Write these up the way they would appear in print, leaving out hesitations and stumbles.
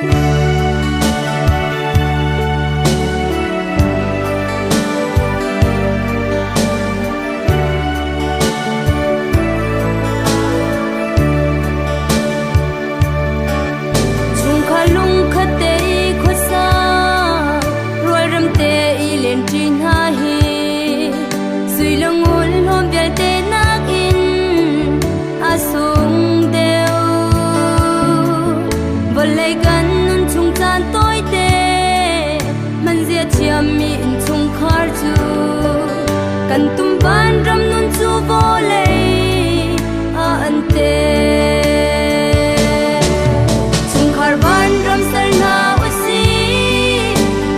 Chungkhar lungkhat te i khuasa rualrem te i lenṭi hna hi sui le ngun hlawm vialte nakin a sung deuh. Vawlei kan nun chung caan tawite hmanzia thiammi innchungkhar cu kan tum vanram nun cu vawlei ah an te. Chungkhar vanram ser hna usih,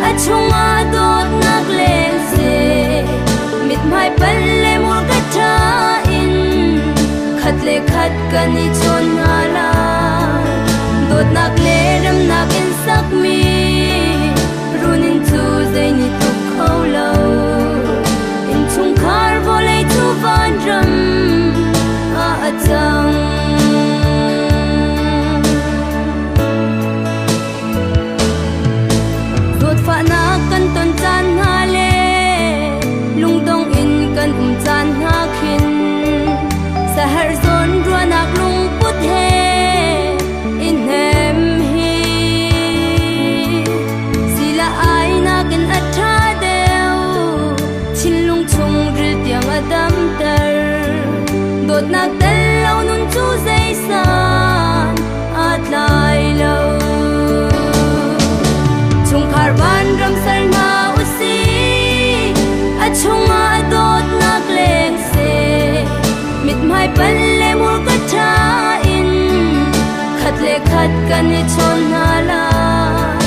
a chungah dawtnak leng seh, mithmai pal le murka ṭha in khat le khat kan i chawn hna lai. Dawtnak le remnak in sakmi runinn cu zei nih tluk kho lo. Innchungkhar vawlei cu vanram ah a cang. Zawtfahnak kan ton caan hna le lungdong in kan um caan hna khin saherh zawn ruahnak lungput he i hnem hi sila ai nakin a ṭha deuh thinlung chungril tiang a damter dawtnak tel lo nun cu zeisan aa tlai lo. Chungkhar vanram ser hna usih, a chungah dawtnak leng seh, mithmai pal le murka ṭha in khat le khat kan i chawn hna lai.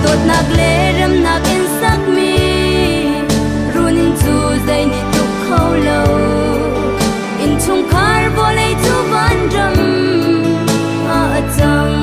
Dawtnak le remnak in sakmi runinn cu zei nih tluk kho lo. Innchungkhar vawlei cu vanram ah a cang.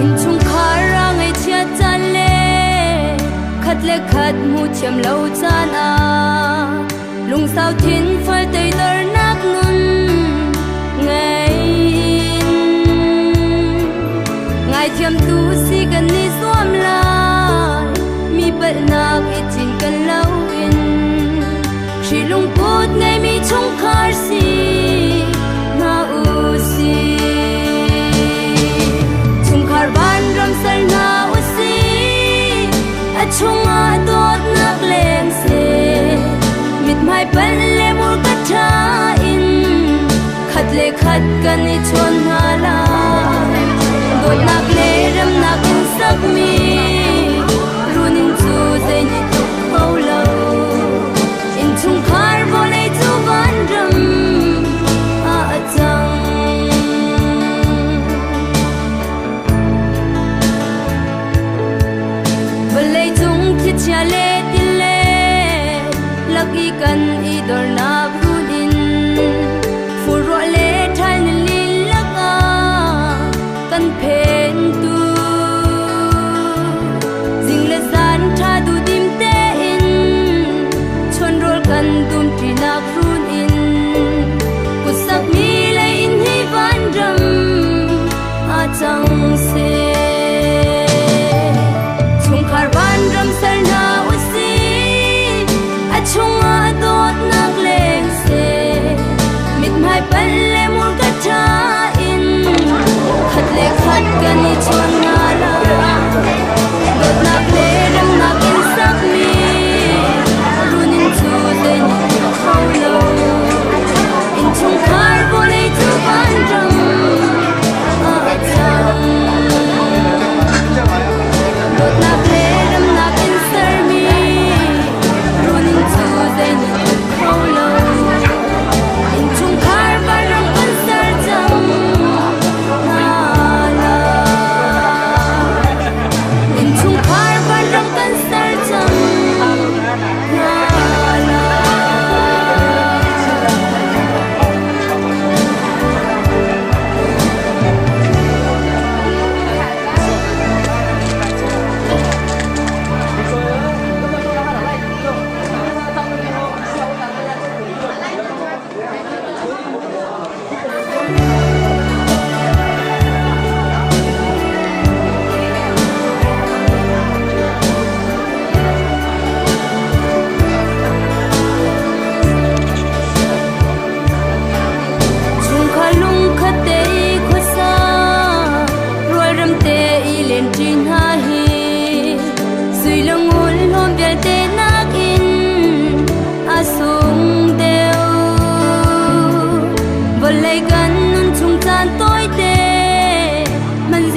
Innchungkhar ah ngaihchiat caan le khat le khat hmu thiam lo caan ah lungsau thin fal teidornak nun ngei in ngaithiamtu si kan i zuam lai mi palhnak i cinken loin Hri lungput ngeimi chungkhar si hna u sih. Chungkhar vanram ser hna u sih, a chungah dawtnak leng seh, mithmai pal le murka ṭha in khat le khat kan i chawn hna lai. Dawtnak le remnak in sakmi runinn cu zei nih tluk kho lo. Innchungkhar vawlei cu vanram ah a cang. Vawlei cung thlichia le tile lak i kan i dornak run in furruah le ṭhal ni lakah kan phentu zing le zan ṭha duhdim tein chonrawl kan dumṭinak run in kutsakmi lei in hi vanram ah cang seh. Chungkhar vanram ser hna usih, a chungah dawtnak leng seh, mithmai pal le murka ṭha in khat le khat kan i chawn hna lai. Dawtnak le remnak in sakmi runinn cu zei nih tluk kho lo. Innchungkhar vawlei cu vanram ah a cang. Dawtnak le remnak in sermi runinn cu zei nih tluk kho lo. Innchungkhar vanram kan ser cang hna lai.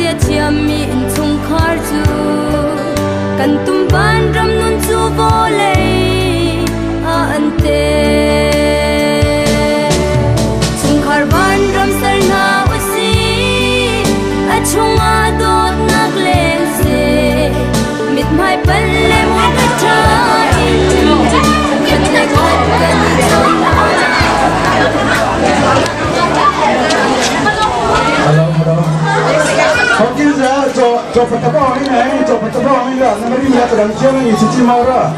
a thiammi innchungkhar cu kan tum vanram nun cu vawlei ah an te. Chungkhar vanram ser hna usih, a chungah dawtnak leng seh. Mithmai pal le muka ṭha in khat le khat kan i chawn. Hello, hello. 从今日做做佛德帮呢，做佛德帮呢，那么你们这人听呢，是几毛了？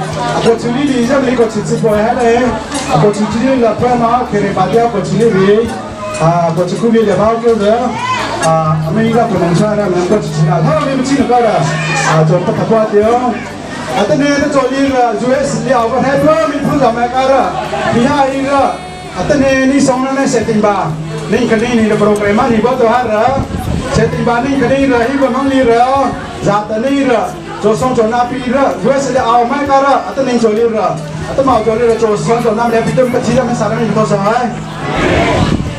过去你你这里过去直播下呢，过去这里了，不嘛，可以把掉过去那边，啊，过去库里的包就是，啊，我们应该不能穿了，能过去吃了，他们没进个了，啊，做佛德帮掉。啊，等呢，做一个 US 了，我还不没碰到买个了，其他一个，啊，等呢，你送了那setting吧，你肯定你的 program 你不都还了？setting ba ni kani ra hi ba mang li ra za ta ni ra cho song cho na pi ra US le aw mai ka ra ata ning cho li ra ata mau cho li ra cho song cho nam le pi tum pa chi ra ma sa ra ni to sa hai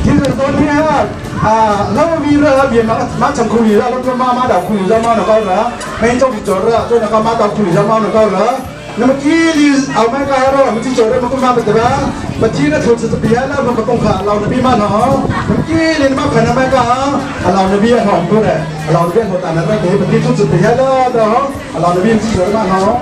thi ra to ni ha à nó vi ra bi ma ma chang khu li ra lo ma ma da khu li ra ma nó ka ra mấy trong cho ra cho nó ka ma da khu li ra ma nó ka ra 那么基里后面个哈罗，我们去做的么个嘛不对吧？不基那投资是别了，么个东卡老那边嘛喏，么基里嘛可能嘛个啊，老那边好多的，老那边好大那个对，不基投资别了的哈，老那边去做的嘛喏。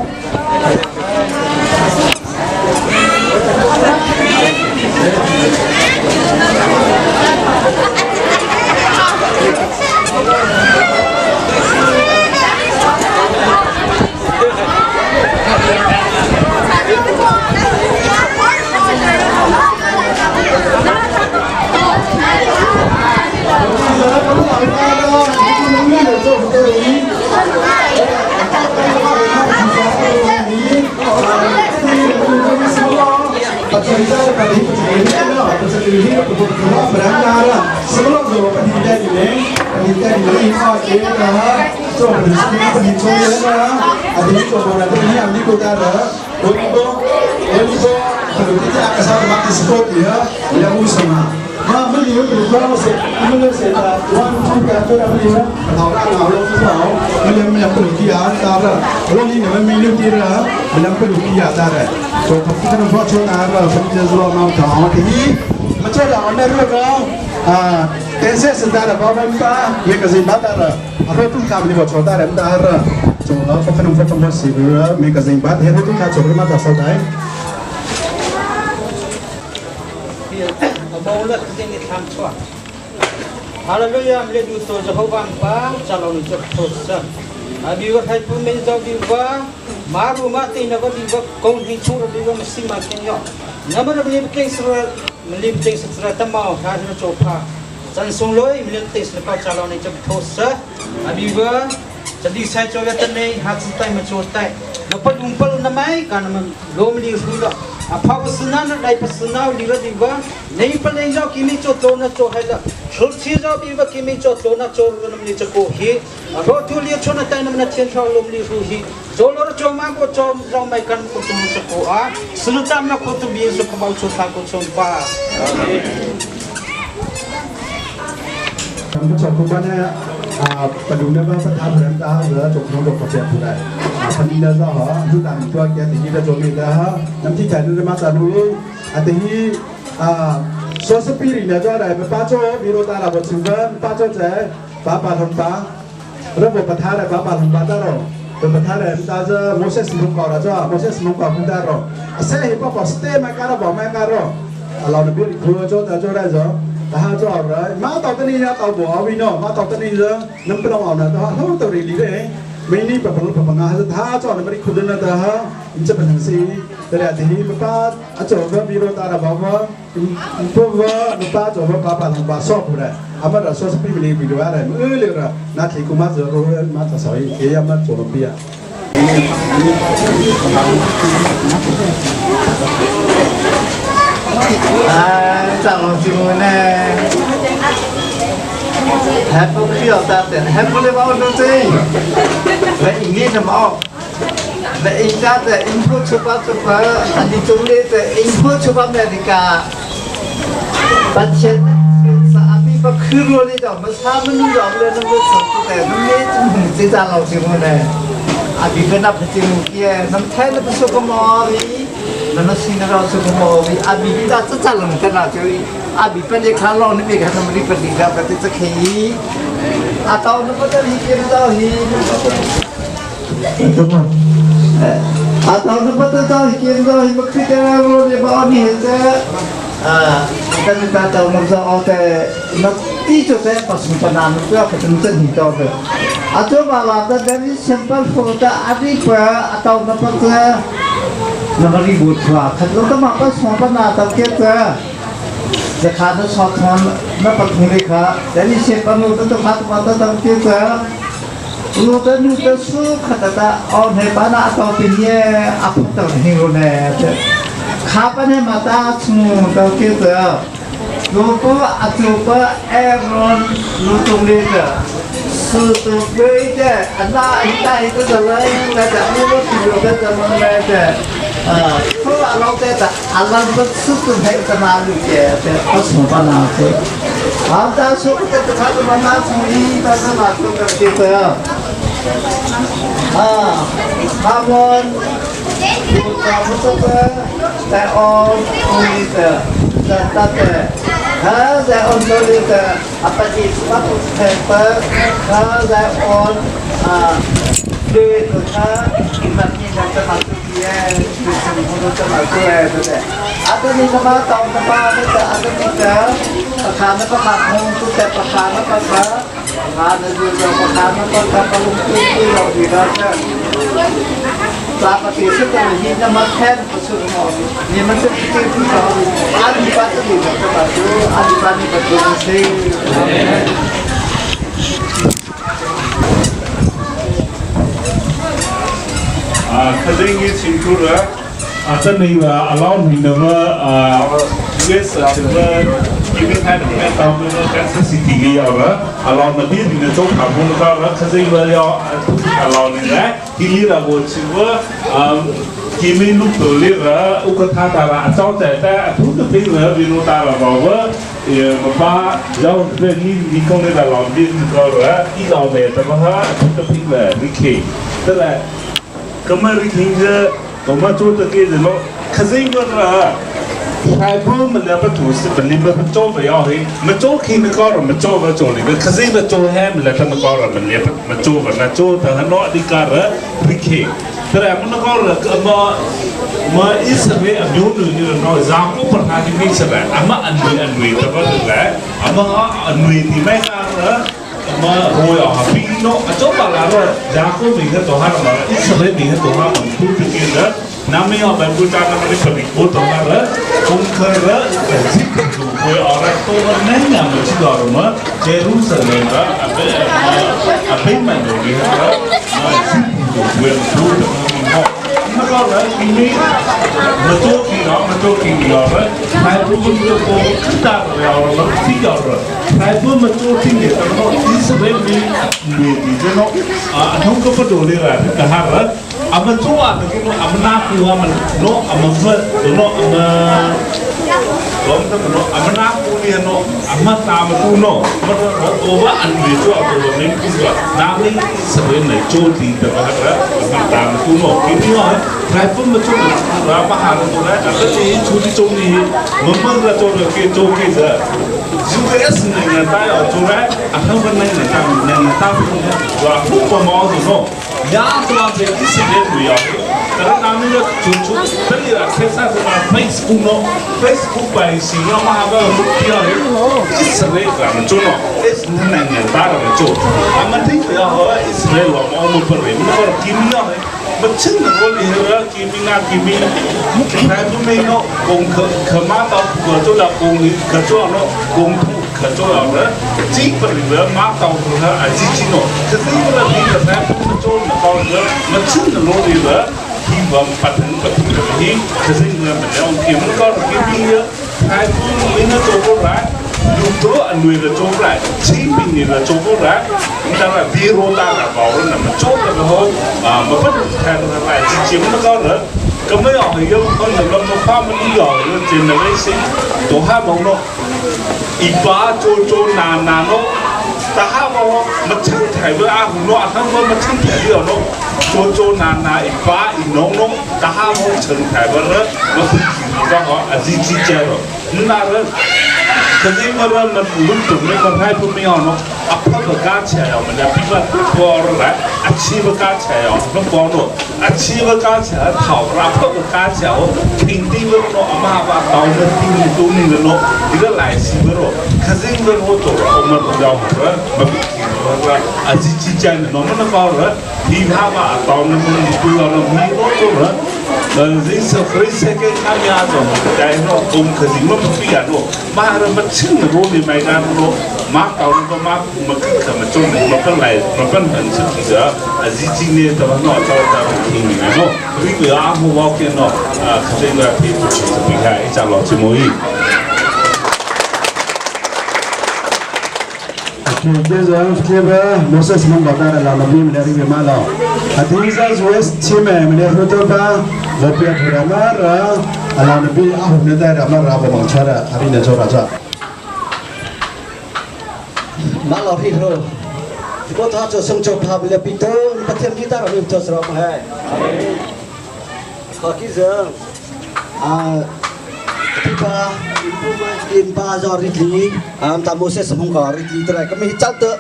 Hallelujah, mle du to Jehovah pa chalon chok thos sa. Abi wa khai pu men jaw bi wa ma ru ma te na wa bi wa kong hi chu ro bi wa si ma ken yo. Na ma mle ke sra mle te sra ta ma kha na cho pha. Chan sung loi mle te sra pa chalon chok thos sa. Abi wa jadi sai cho ya tan nei ha chin tai ma cho tai. Na pa dum pal na mai ka na ma lo mle ru la. 阿不是那那来不是那里了地方，那不能让给你做做那做还了，出去让比我给你做做那做那么你这过去，啊，老土里出那带那么那天朝我们里出去，做了做嘛过做让买干过做这过啊，是那咱们过做民宿可包做他过做吧。 我做过呢，啊，不如那个不他不然他是做工作不接不来，啊，反正那是哈，就当做个第一个做的哈，那么之前那嘛在路，啊，第一啊，说是比例呢，就来把做，比如打了我请问，把做在把把同把，如果不他来把把同把得了，不他来但是某些是弄搞了这，某些是弄搞不得了，啊，谁不把是买干了不买干了，啊，老的比如做做做来着。他做了，马到这里呀，到我位喏，马到这里是能不能熬呢？他好到里里嘞，每年不不不不啊，是他做的，没苦的那他，你这不能是，对了，第一不把啊做个比如打了包包，不不不把做个爸爸能把说出来，阿妈的说是比不比不来，没了了，那提供马子马子少一，也要马做了比啊。啊，长老就呢，还不需要打的，还不能往中走，来一年的毛，来一家的 input 出发出发，你中的的 input 出发那个，把钱是阿比 pa khiro le da ma sa ma nu da le na ma sa tu te na me tu hung che ja lao chi mo ne a bi ka na pha chi mu ki nam thai na pa so ko mo vi na na sin na ra so ko mo vi a bi ta cha cha lang ta na chu a bi pa le kha lo ni me kha nam ri pa li ga ka te cha khi a tao na pa ta hi ke da hi. A tao na pa ta hi ke da hi ma khri ta ro ne ba ni he te a ta ni ta tao na za o te na ti cho te pa su pa na nu pa ka tu te ni to te a cho ba la ta very simple for ta a ri pa a tao na pa ta na ma ri bu thwa khat lo ta ma pa su pa na ta ke taจะขาดชอบทอนนับปัทงเลยค่ะแต่นี่เสียปนุตจะขาดมาตะตังเกียร์ลูกนูตสู้ขัดตาออนให้ปานาตอปิเยอภุตหิโรเนขาปเนมาตาชูตะเกียร์ลูกอจูปเอรอนลูตุงเลเตสุตุเวเตอันนาอิตาอิตะเลยแต่จะไม่รู้สึกว่าจะมันเลยแต่เพราะเราแต่อัลลอฮ์สุตุให้ตมาลูกแกแต่ก็สมบัติเรา好，大家说这个他怎么拿出一，他是拿出个这个啊，他们不这个在on 的，在大的，他在 on 这里的，阿爸的巴布斯特，他在 on 啊，对的，他你们你们在哪这边，就是我们在哪这对不对？阿这你什么到什么那个阿这那个，ประคานะประคาคงตุแต่ประคานะประคาประคานะดูประคานะประคาประลุกตุ้ยเราดีแล้วเนี่ยปลาปฏิสุทธิ์นี่นมาแทนประสุทธิ์มอนี่มันจะที่ที่เราอาดิบัติดีนะประตูอาดิบัติประตูสิ 啊，可是你清楚了，啊，这里个阿老你那么啊，US 这个因为他那边到那个 Kansas City 个要了，阿老那边你的做卡工到了，可是因为要阿老你来，第一了我去过啊。กิมิลูกตัวเล็กเหรออุกทาตาละเจ้าแต่แต่ทุกทีเหรอวิโนตาละบอกว่าเออมาบ้าเจ้าเรื่องนี้มีคนในละลอนบินก็เหรออีเราเนี่ยแต่ว่าทุกทีเหรอวิเคแต่ละก็ไม่ริคิงจะ我们做这个人咯，可是因为了。还不们那不图是本来不做不要黑，没做开那高了，没做不做里，可是因为做还没来他们高了，没来没做不那做他那的高了，不开。แต่มันก็เลยมามาอิสราเอลမျိုးနွေနေတော့ဇာကိုပထာဒီမိစရအမအနွေအနွေတပတ်လေအမအနွေဒီမဲ့ကာမရိုယောဘီနိုအတော့ပါလာတော့ဇာကိုမိကတော့ဟာမအစ္စရေမိကတော့ဟာမတူတကေလနာမယောဘဘူတာနာမလေးပဘိုတော့ဟာကုံခရဇစ်တူကိုအော်ရတော့နေညာမချီတော်မဂျေရုဆလမ်ကအဘေအဘေမန်တို့ဒီဟာဇစ်တူဝဲတူတော့မကောလည်းဒီနေ့မတိုးကီတော့မတိုးကီရောပဲထိုင်ဘူးမတိုးကိုတာရောလို့စီရောထိုင်ဘူးမတိုးတင်းနေတော့ဒီစပယ်မီလူဒီကျွန်တော်အထုံးကပတိုလေးရာတဟာရအမတိုးအတကယ်အမနာကူအမနောအမဖနောအမလောတနောအမနာကူလီနောအမတာမကူနောမတော်ဘာအန်ဝေချောတော့မင်းကူကနာမင်းစပယ်နေချိုးတီတဘာရအမတာမကူနောကိနီယောထိုင်ဖမချိုးရာမဟာတော့လည်းအတချူတီချုံနီမမရတော့ကေချိုးကေဇ US နိုင်ငံသားရောကျိုးရဲအထောက်နိုင်ငံသားနိုင်ငံသားဘူးဝါဖူပမောဆိုညာတော့တဲ့ဒီစတဲ့လူရောတရနာမီချူချူတလီရာခေဆာစနာ Facebook နော် Facebook ပိုင်စီရောမှာပဲလူပြောတယ်အစ္စရေးကမကျိုးနော်အစ္စနိုင်ငံသားရောကျိုးအမတိရောအစ္စရေးလောမောမပရေမတော်ကင်းနော်မချင်းတော့လေရကီမီနာကီမီ来不没喏，公可可马到可做到公可做了公土可做了的，基本的马到可啊机器喏，可是因为你的来不做那高的，没真的落的了，听我们不疼不疼的听，可是因为没了，给我们高的给你的，还不没那做过来。လူတို့အနွေလကျိုးလိုက်ချင်းပင်နေလကျိုးပေါ်လိုက်ဒါကဘီရိုတာကဘောရနမကျိုးတော့အာမပတ်ထိုင်လိုက်ချင်းမကောတော့ကမယောယောခေါင်းလုံးမဖာမနီယောဂျင်နရေးစင်တော့ဟာမောနော် Ipa cho cho na na no ta mo ma chang thai ba a hu no a thang ma chang thai bi no cho cho na na ipa i nong no ta mo chang thai ba ra ma fu ki ba ho a ji ji che ro na ra 可是我们们路中那个还不没有喏，啊跑个加起来哦，们家比吧包来，啊七个加起来哦，那包喏，啊七个加起来头，啊跑个加起来哦，平地个喏，阿妈把刀那钉都那个喏，一个来西个喏，可是因为我做了，我们不要了，没了，啊几几家的，我们那包了，其他吧刀那么不要了，没多做了。 rinsa frisa ke kami azo dai no kum khasi ma pi ya no ma ra ma ching ro ni mai ga no ma ka no ma ma ka ma chon ma pan lai ma pan han chi ki ja a ji ji ne ta no cha ta ki ni no ri ko a mo wa ke no a khasi ga pi pi ka i cha lo chi mo yi. 接着 Moses mong bata la la bim le ri ma la Adisa West chime mle ruto ba vopia thura ra ala nabi a hum ne da ra ma ra ba mang chara ari ne chora cha ma lo ri ro ko tha cho sung cho pha le pi to pathiam ki ta ra mi cho sro ma hai kha ki za a ti pa in pa zo ri li am ta Moses mong ka ri li tra ka mi chau te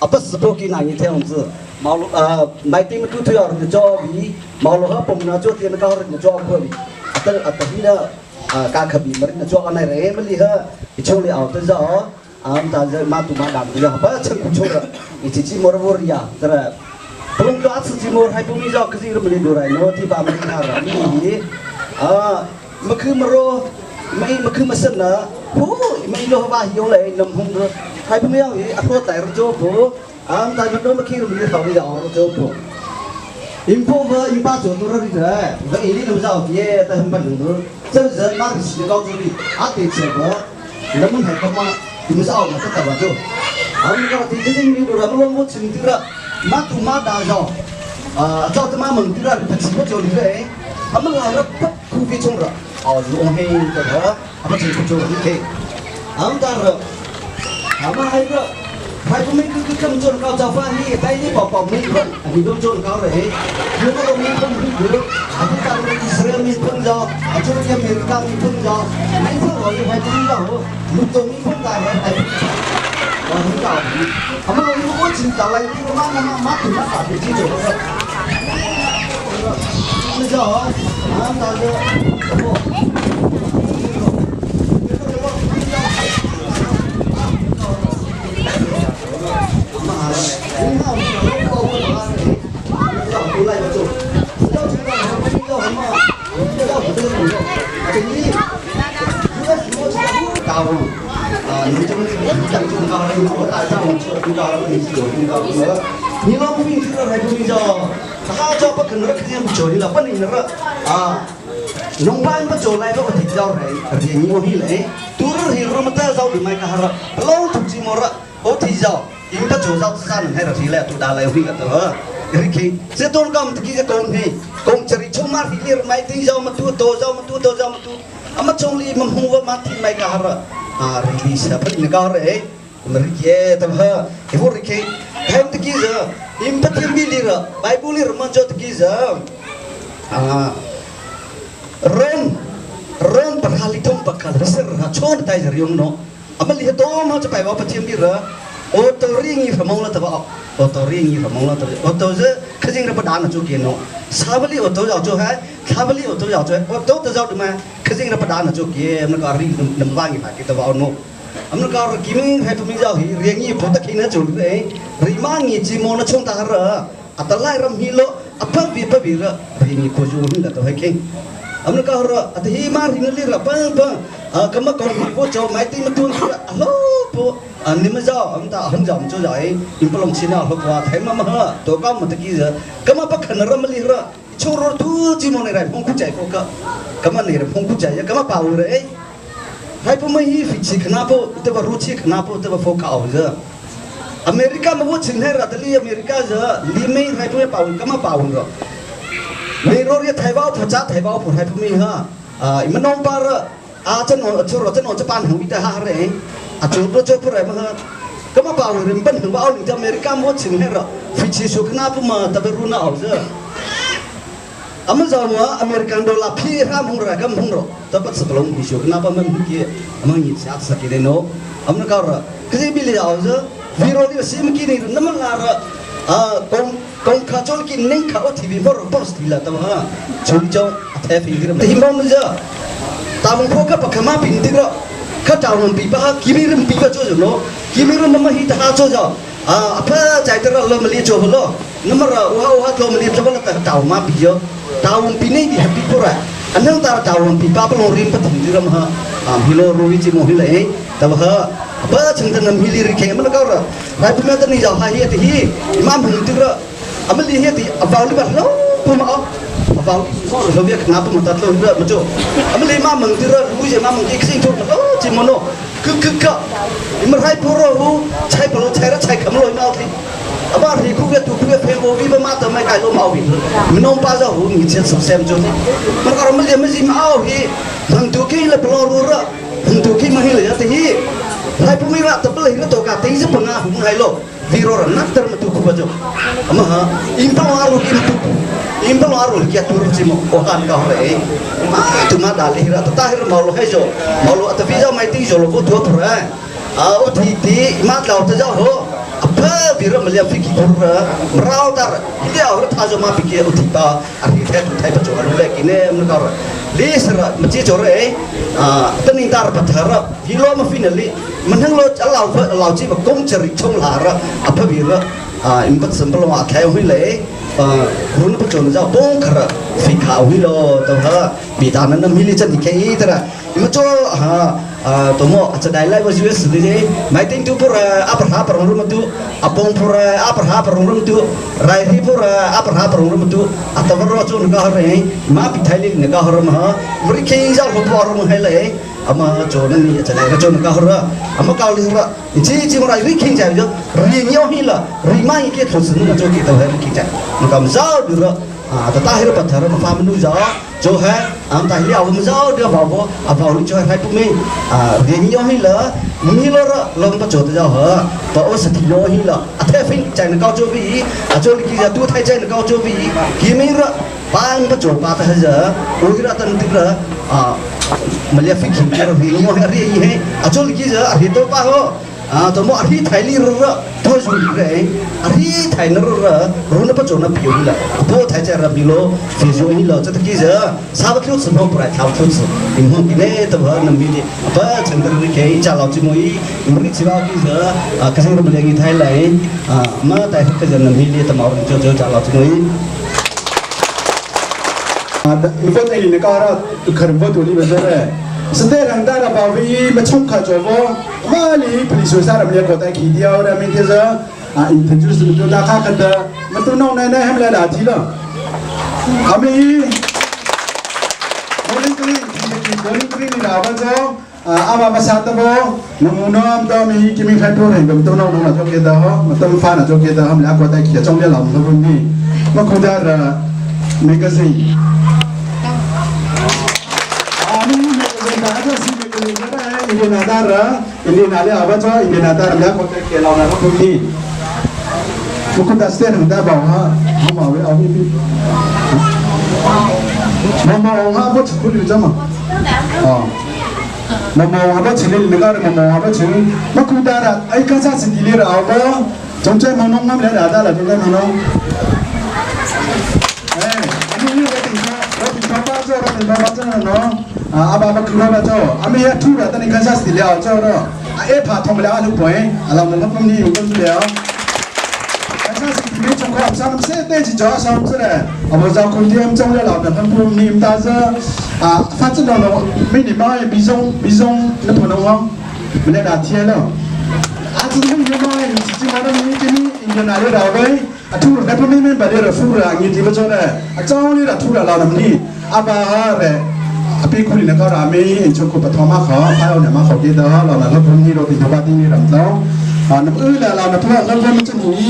apa spo ki na ni the ong zi mau a mai ti ma tu tu yor cho bi mau lo ha pom na cho ti na ka ri cho ko bi atal atahi na ka khabi mar na cho anai re ma li ha i chong li au te zo am ta za ma tu ma dam tu ha pa chang ku cho ra i chi chi mor vor ya tra plung do atsu chi mor hai pu mi zo kzi ru li do rai no ti ba ma ha ra mi ni a ma khu ma ro mai ma khu ma san na hu mai lo ba hiyo le nam hung ro hai pu mi yo i a tho tai ro cho pu am ta ma do ma khi ru li thau li ro cho pu impo va impa cho tu ra ri ra va ili lu zao ye ta hum ban lu zhe zhe ma ri shi gao zu li a te che ba na mun hai ka ma ti zao ma ta ta ba jo am ka ti ji ni lu ra lo mo chin ti ra ma tu ma da zao a zao ta ma meng ti ra ta chi ba jo li re am la ra pa ku vi chung ra a lu ong he ta ha a ba chi ku jo li ke am ta ra ama hai ra phải cũng mình cứ cứ cầm chôn cao chào pha hi tay đi bỏ bỏ mình vẫn thì đông chôn cao đấy nếu mà ông mình không được à chúng ta mình Israel mình phân do à chúng ta mình cao mình phân do mấy phương ở phải cũng đâu lúc tôi mình phân tài phải và không tạo à mà ông có chỉ tạo lại cái mà mà mà thì nó phải bị chi rồi bây giờ à ta giờ 你老不病这个还不病叫，他叫不可能肯定不叫你了，不能那个啊。农班不做来个我听叫来，你我来，都是很罗么大早就买个哈了，老土鸡毛了，我听叫，因不做早自然能还是来都打来回个的。Riki, se tol kam tiki se kong hi, kong cari cuma hilir mai ting jauh matu, to jauh matu, to jauh matu. Ama chong li mam hung wa ma thi mai ka hara. Ah, riki sa pa ni ka re. Riki tam ha, e ho riki. Hem tiki za, im pa thim bi li ra, Bible li ra man jo tiki za. Ah, rom rom parhali thong pakal ser ha chon tai jar yong no. Ama li to ma cha pai wa pa thim bi ra. O to ri ngi phamong la ta ba. O to ri ngi phamong la ta o to je khajing ra pa dan chu ki no. Sabali o to jaw chu hai, sabali o to jaw chu o to to jaw du ma khajing ra pa dan chu ki am ka ri nam wa ngi pha ki ta ba no. Am ka ri ki ming hai pu mi jaw hi ri ngi pho ta khi na chu le. Ri ma ngi chi mo na chung ta ra. Atalai ram hi lo apa bi pa bi ra ri ngi ko ju ni la to hai king. Am ka ra at hi ma ri li ra pa pa kama kon po cho mai ti ma tuan ra alo po ni ma jaw am ta hong jam chu jai im palong china ho kwa thai ma ma ha to ka ma ta ki ja kama pa khan ra ma li ra chu ro tu chi mo ne rai phong ku chai ko ka kama ne ra phong ku chai ya kama pa u re hai po ma hi fi chi khna po te ba ru chi khna po te ba pho ka au ja America ma wo chin hai ra ta li America ja li mei hai po pa u kama pa u ro me ro ri thai bao pho cha thai bao pho hai po mi ha ima nong pa ra a chan o chu ro chan o cha pan hang bi ta ha re A chu pu chu pu re ma kama pa rim ban hnu ba ling America mo ching he ra fi chi su khna pu ma ta ru na au je ama zaw ma American dollar phi ra mung ra kam hung ro ta pat saplong hi su khna pa man ki ama ngi sa sa ki de no amna ka ra kzi bi le au je viro li sim ki ni nam la ra a kong kong kha chol ki ning kha o tv mor post ti la ta ha chung chong the fi gram hi mom je ta mong pho ka pakhama pin ti ro kha taw rom pi pa ki mi rim pi pa cho jo no ki mi rim ma hi ta cho jo a apha chai ta lo ma li cho lo namar uha uha tlo ma li tlo la ta taw ma pi jo taw pi nei di happy pura anang tar taw pi pa pa lo rim pa thim di ram ha am hi lo ru chi mo hi le ta ha ba chang ta nam hi li ri khe ma ka ra rai pu ma ta ni jaw ha hi ti hi imam hung ti ra amali hi ti awaw li ba lo pu ma awaw lo bi khna pu ma ta tlo ra ma cho amali ma mang ti ra ru je ma mang ti khing tho lo chi mo no คือคือก็มันให้พวกเราใช้พลังใช้แล้วใช้คำลอยมาทีอาบ้ารีคู่เวตุคู่เวเพโววิบมาตัวไม่ไกลลมเอาวิมันน้องป้าจะหูมีเจ็ดสุดเซมจุดมันก็มันเรียนไม่ซิมาเอาฮีมันตัวขี้เลยพลังรู้ระมันตัวขี้มาฮีเลยจะตีให้พวกมีระตะเปลี่ยนตัวกาตีจะปังอาหูให้โลวีโรนักเตอร์มาตัวคู่บะจama ha impang aru ki tu impang aru ki tu ru chimo o han ka hore ma tu ma dal hira ta tahir ma lo he jo ma lo ta vi jo mai ti jo lo ko tu ra a o thi ti ma tlau ta jo ho apa vira malia fiki pura mrau tar ile aur tha jo ma piki o thi pa a ri the tu thai pa jo alu le ki ne m ka li sra ma chi jo re a taning tar pa thara hi lo ma finally man hang lo lau lau chi ba kong chari chong la ra apa vira อิมปัสสัมปลงอาแทวหิเลยรุนปจนเจ้าป้งคระฟิขาวหิโลตัวฮะปีตานั้นมิลิจันทิเคอีตระอิมจ่อฮะตัวโมอาจจะได้ไล่ว่าชีวิตสุดเลยไม่ติงตุปุระอัปหาปรงรุมตุอปงปุระอัปหาปรงรุมตุไรที่ปุระอัปหาปรงรุมตุอัตวรจุนก็เรมาปิไทยลินก็เรมฮะบริเคเจ้าหลวงพ่อรมให้เลยama cho nan ni cha dai cho na ka hra ama ka li hra chi chi mara ri khing cha jo ri nyo hi la ri ma hi ke tho sun na cho ki to hai ki cha na kam za du ra a ta ta hi ra pathar ma fa nu za cho ha am ta hi aw ma za de ba bo a ba li cho hai pu me a ri nyo hi la ni lo ra long pa cho ta ja ha pa o sa thi lo hi la a the fin cha na ka cho bi a cho li ki ja tu thai cha na ka cho bi ki me ra pa pa cho pa ta ha ja o ra tan ti ra a malia fi khim ke ri ngo ri hi a chol ki ja ri to pa ho a to mo ri thai li ra to ju ri re ri thai na ra ru na pa cho na pi la po thai cha ra bi lo fi ju hi lo cha ta ki ja sa ba khyu chu no pra thau khyu chu in ho ki ne to ba na mi ni pa chang ta ri ke cha lao chi mo i mri chi ba ki ja ka sang ro malia ngi thai lai ma tai ka ja na mi li ta ma ro cho cho cha lao chi mo i 我那里那个了，可能我肚里面的，是在人大了吧？为没冲卡着我，我里不里说啥了，没个带去掉的，明天是啊，因就是没多大卡个的，没都弄奶奶还没来打题了，阿妹，我那个，我那个你老板说。阿爸爸啥的不？我那到咪今明开多人，我都弄弄了就给他哈，我都发了就给他，他们两个带去，中间老婆不你，我看到了 magazine。 阿爸爸哭了吧？阿妹也吐了，等你看下死了，走了。阿一怕痛不了，阿就背，阿老们他不你有跟住了。看下是你中考上些对起脚上子嘞，阿不找空间中了老们他不你大是啊，反正了了，每年嘛也比中比中那普通话，没来打天了。啊，这个你嘛，你自己嘛那你这你你哪里老呗？啊，吐了那不明明把这个付了，你这不做嘞？啊，早你了吐了老那么你，阿爸嘞。พี่คุณนะก็รามีชกุปทมาขอพายเอาเนี่ยมาขอกีเตอร์เรานะก็พุ่งนี่เราติดทบที่นี่ลำเต้าน้ำอื้อเรานะทุกคนก็มันจะหนี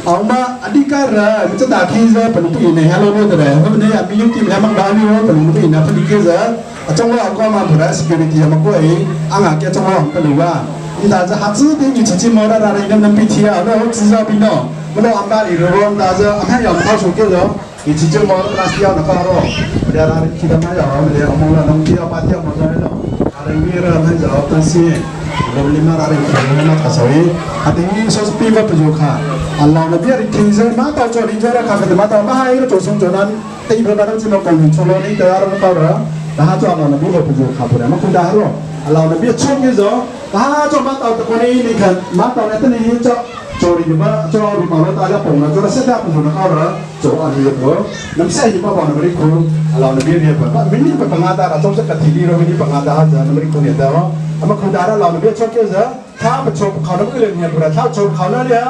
เอามาอดีการะมันจะด่าขี้เจอเป็นผู้หญิงในฮัลโหลเนี่ยแต่เพราะเนี่ยมียุติแล้วมังดานี่ว่าเป็นผู้หญิงนะพอดีเจอจังหวะก็มาบุระ security มาก็เองอ่างแกจังหวะเป็นว่า你打这哈子的你直接摸到那里，能能比提啊？那我至少比喏，我那安巴里的我打这安排要掏出给了，你直接摸那是要那个咯，你那里其他买要，你我们那能比要把掉么子了，阿里边的那就担心，我们那里可能那他所以，阿等于说是比我不就看，阿老那边的听说马到做林家的咖啡的马到马还有做生做那，第一个那这么公园出来你得阿那到了，然后做老那边我不就看不了，么困难咯。เราเนี่ยช่วงนี้จ้ะถ้าจะมาต่อตะคนนี้นี่ค่ะมาต่อในตัวนี้จะโจลีมาโจลีมาแล้วตาแล้วผมนะโจแล้วเสร็จแล้วผมนะเอาละโจอันนี้เถอะน้ำเสียที่มาบอกน้ำริคุณเราเนี่ยเรียกว่ามินิปปังอาดาเราจะกะทิลีเรามินิปังอาดาจะน้ำริคุณเนี่ยแต่ว่าอามาคุณดาเราเนี่ยช่วงนี้จ้ะถ้าไปชมเขาน้ำเกลือเนี่ยบุระถ้าชมเขาเนี่ย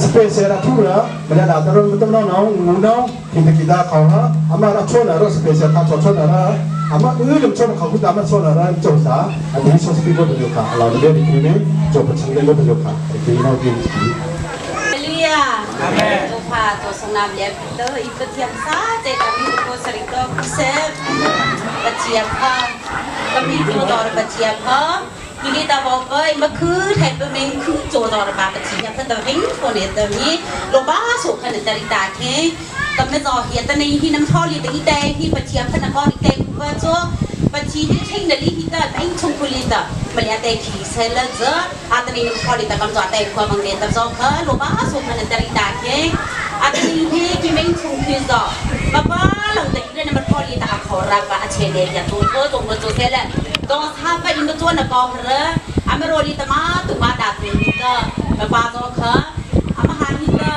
สเปเชียลทุระมันจะด่าตะรุ่นต้องน้องน้องงูน้องที่ตะกี้ดาเขาฮะอามาเราชนเราสเปเชียลถ้าชนเราอามาเออลำชนเขาคุณดามาชนเราโจซาอันนี้ชอบสปีดก็เป็นโยคะเราเนี่ยดีคือเนี่ยจบประชันก็เป็นโยคะคือเราเรียน Haleluya. Amen. Tuha to sanam le to ipathiam sa te kami ko sarito kusep pathiam ha kami ko dor pathiam ha ဒီတာဘောပဲမခုထိုင်ပမင်းခုကြောတော်ပါပချီယဖတ်တော်ဟင်းဖို့နေတမီလောဘာဆုခနတရိတာခေကမဇောဟီတနေဟိနမ်ထောလီတေတေဟိပချီယဖနကောတေဘချောပချီဟိချင်းနလီဟိတအင်းချုံခုလီတာမလျတဲ့ခီဆဲလဇအာတနေနမ်ထောလီတကံဇောတဲ့ခွမငနေတဇောခလောဘာဆုခနတရိတာခေအာတနေဟိကိမင်းချုံခိဇောမပါလုံတဲ့နမထောလီတာခေါ်ရပါအခြေလေရတူကိုတုံကိုဆဲလတော့သာပอินตัวนะกอเรอเมโรลีตมาตุมาดาตุนิตะปาโซคอมหานิตะ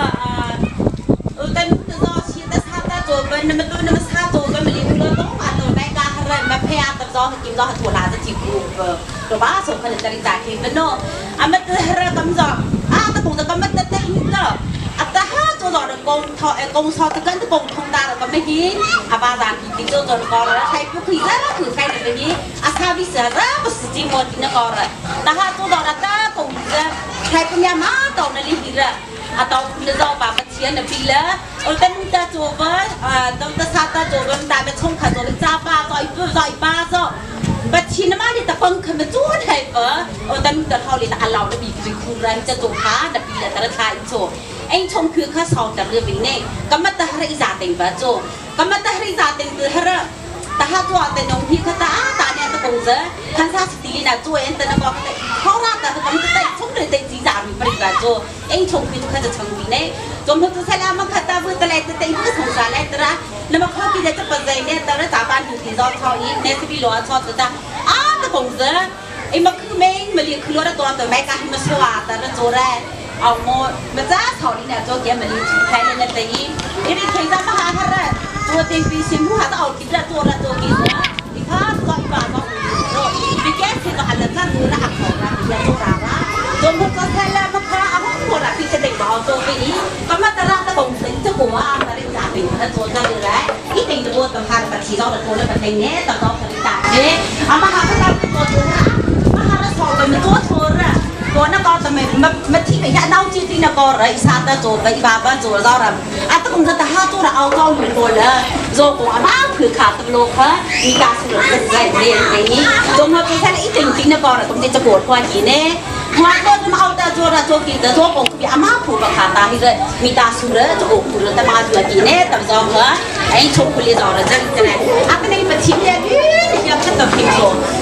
เออตันตะซอชีตะซาตะโจเป็นนมตุนมซาโจเป็นมลีตุลต้องอาตัวแม่กาเรมาเพอาตะซอกิมซอถั่วลาจะจิกูเบตัวบ้าสมคันจริตาคินโนอมตะเรกำซออาตะคงจะกำมตะเตอินตะอัตหาตัวดอกกงทอกงซอตะกันตะกงทงตาก็ไม่หินอาบาจานติโจจนกอแล้วใช้ผู้คุยแล้วคือใครแบบนี้อาซาวิสระบสจิมอตินกอระตาหาตัวดอกตากงจะใครปัญญามาตอนนี้หิระอาตอนคุณจะปาปเชียนปีละโอ้ตันตาโจบะตันตาซาตาโจบะตาไปชงขาโจบะจ้าป้าจอยปื้อจอยป้าจอปชินมาดิตะปังขมจูนไห้ปะโอ้ตันตะทอลิตะอัลลอฮ์นบีคือคูรันจะโจพาดปีละตะทาอิโชเอ็งชงคือข้าสองแต่เรื่องวิ่งเน่กำมัตะฮริซาเต็งปะโจกำมัตะฮริซาเต็งคือฮระตาหาตัวแต่นงพี่ข้าตาตาเนี่ยตะกงเจคันซาสติลีน่ะตัวเอ็นตะนบอกแต่เขาราตะกำตะแต่ชงเลยแต่จีจามีปริบาโจเอ็งชงคือข้าจะชงวิ่งเน่จมทุกเสลามาข้าตาเพื่อตะเลตะเต็งเพื่อสงสารเลตระแล้วมาข้อกินจะปะใจเนี่ยตะระตาบ้านดูที่จอชออีเนสบีลัวชอตะอาตะกงเจไอ้มาคือเมงมาเรียกคือรถตัวตัวแม่กาให้มาสวาตะระโจแรเอาโมมาจ้าสาวนี่เนี่ยตัวแกมาลีใครเนี่ยแต่ยี่ไอ้นี่ใครจะมาหาฮะระตัวเต็งปีชิมูหาตัวเอาคิดละตัวละตัวกินละอีข้าตัวอีบ้าตัวโรพี่แกที่ตัวหันละจ้าดูละอักขระพี่ตัวราระจนพวกก็แค่ละมาค้าเอาหัวละพี่จะเด็กบอกตัวไปนี้ก็มาตลาดตะบงสิงจะหัวตะลิจ่าเป็นตัวจะเลยแหละอีติงตัวตัวพาปฏิจอตัวละปฏิเนี่ยตัวตัวปฏิตาเนี่ยเอามาหาพระตัวตัวละมาหาละสองเป็นตัวตัวละตัวนักก็ทำไมมาที่ไปยะเน่าจีที่นักก็ไรซาตาโจไปบาบ้าโจเราเราอ่ะตะคงจะตาห้าตัวเราเอาเก้าหนึ่งตัวเลยโจคงอามาคือขาดตะโลกะมีการสรุปเป็นไรเรียนอย่างนี้จงมาเป็นแค่อีติงติงนักก็เราต้องจะปวดหัวจีเน่หัวก็จะมาเอาแต่โจเราโจกินแต่โจคงคืออามาผูกขาตาให้เลยมีตาสุระโจผูกแต่มาอยู่จีเน่แต่โจเหรอไอ้ชมคุยเราเราจะจะไหนอ่ะเป็นไอ้ปฏิเสธเนี่ยยังขัดต่อพิมพ์โจ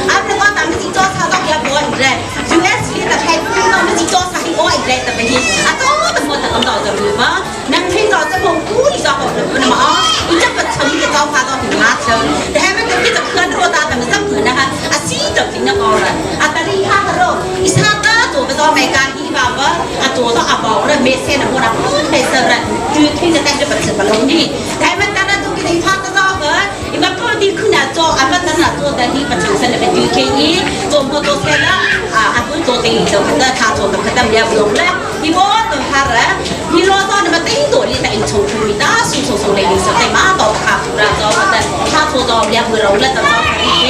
อ่ะเป็นก็ตามที่โจซาต้องยับหัวอีกเลย US แต่ใครพูดเราไม่จีโจซาให้โอ้อีกเลยแต่ไม่ดีอ่ะต้องแต่หมดแต่คำตอบจะรู้มั้ยนั่งที่เราจะมองกู้ที่จะบอกเลยนะมั้งอีจะปัจจุบันที่จะพาเราถึงมาเชิญแต่ให้มันที่จะเคลื่อนตัวตาแต่มันสักผืนนะคะอ่ะซีจะถึงนักอะไรอ่ะตาลีฮาโรอิสาตาตัวไปตัวอเมริกาที่บ้าว่าอ่ะตัวต้องอ่ะบอกเลยเมเซ่นะพวกเราพูดเมเซ่เลยคือที่จะแต่งจะปัจจุบันลงนี่แต่มันแต่ละตัวที่พาตัวเราเหรออีกตัวที่ขึ้นอ่ะตัวอ่ะมันแต่ละตัวแต่ที่ปัจจุบันเป็นตัวแค่นี้ตัวพอตัวเสร็จแล้วอ่ะตัวตีตัวขัดตาตัวขัดตาเมียบลงแล้วที่ว่าตัวฮาระที่รอตอนมาตีตัวนี่แต่อินชงคุยตาสูงสูงสูงเลยสเตมาต่อขาเราจะแต่ถ้าตัวตัวเมียบเราแล้วตัวตัวนี้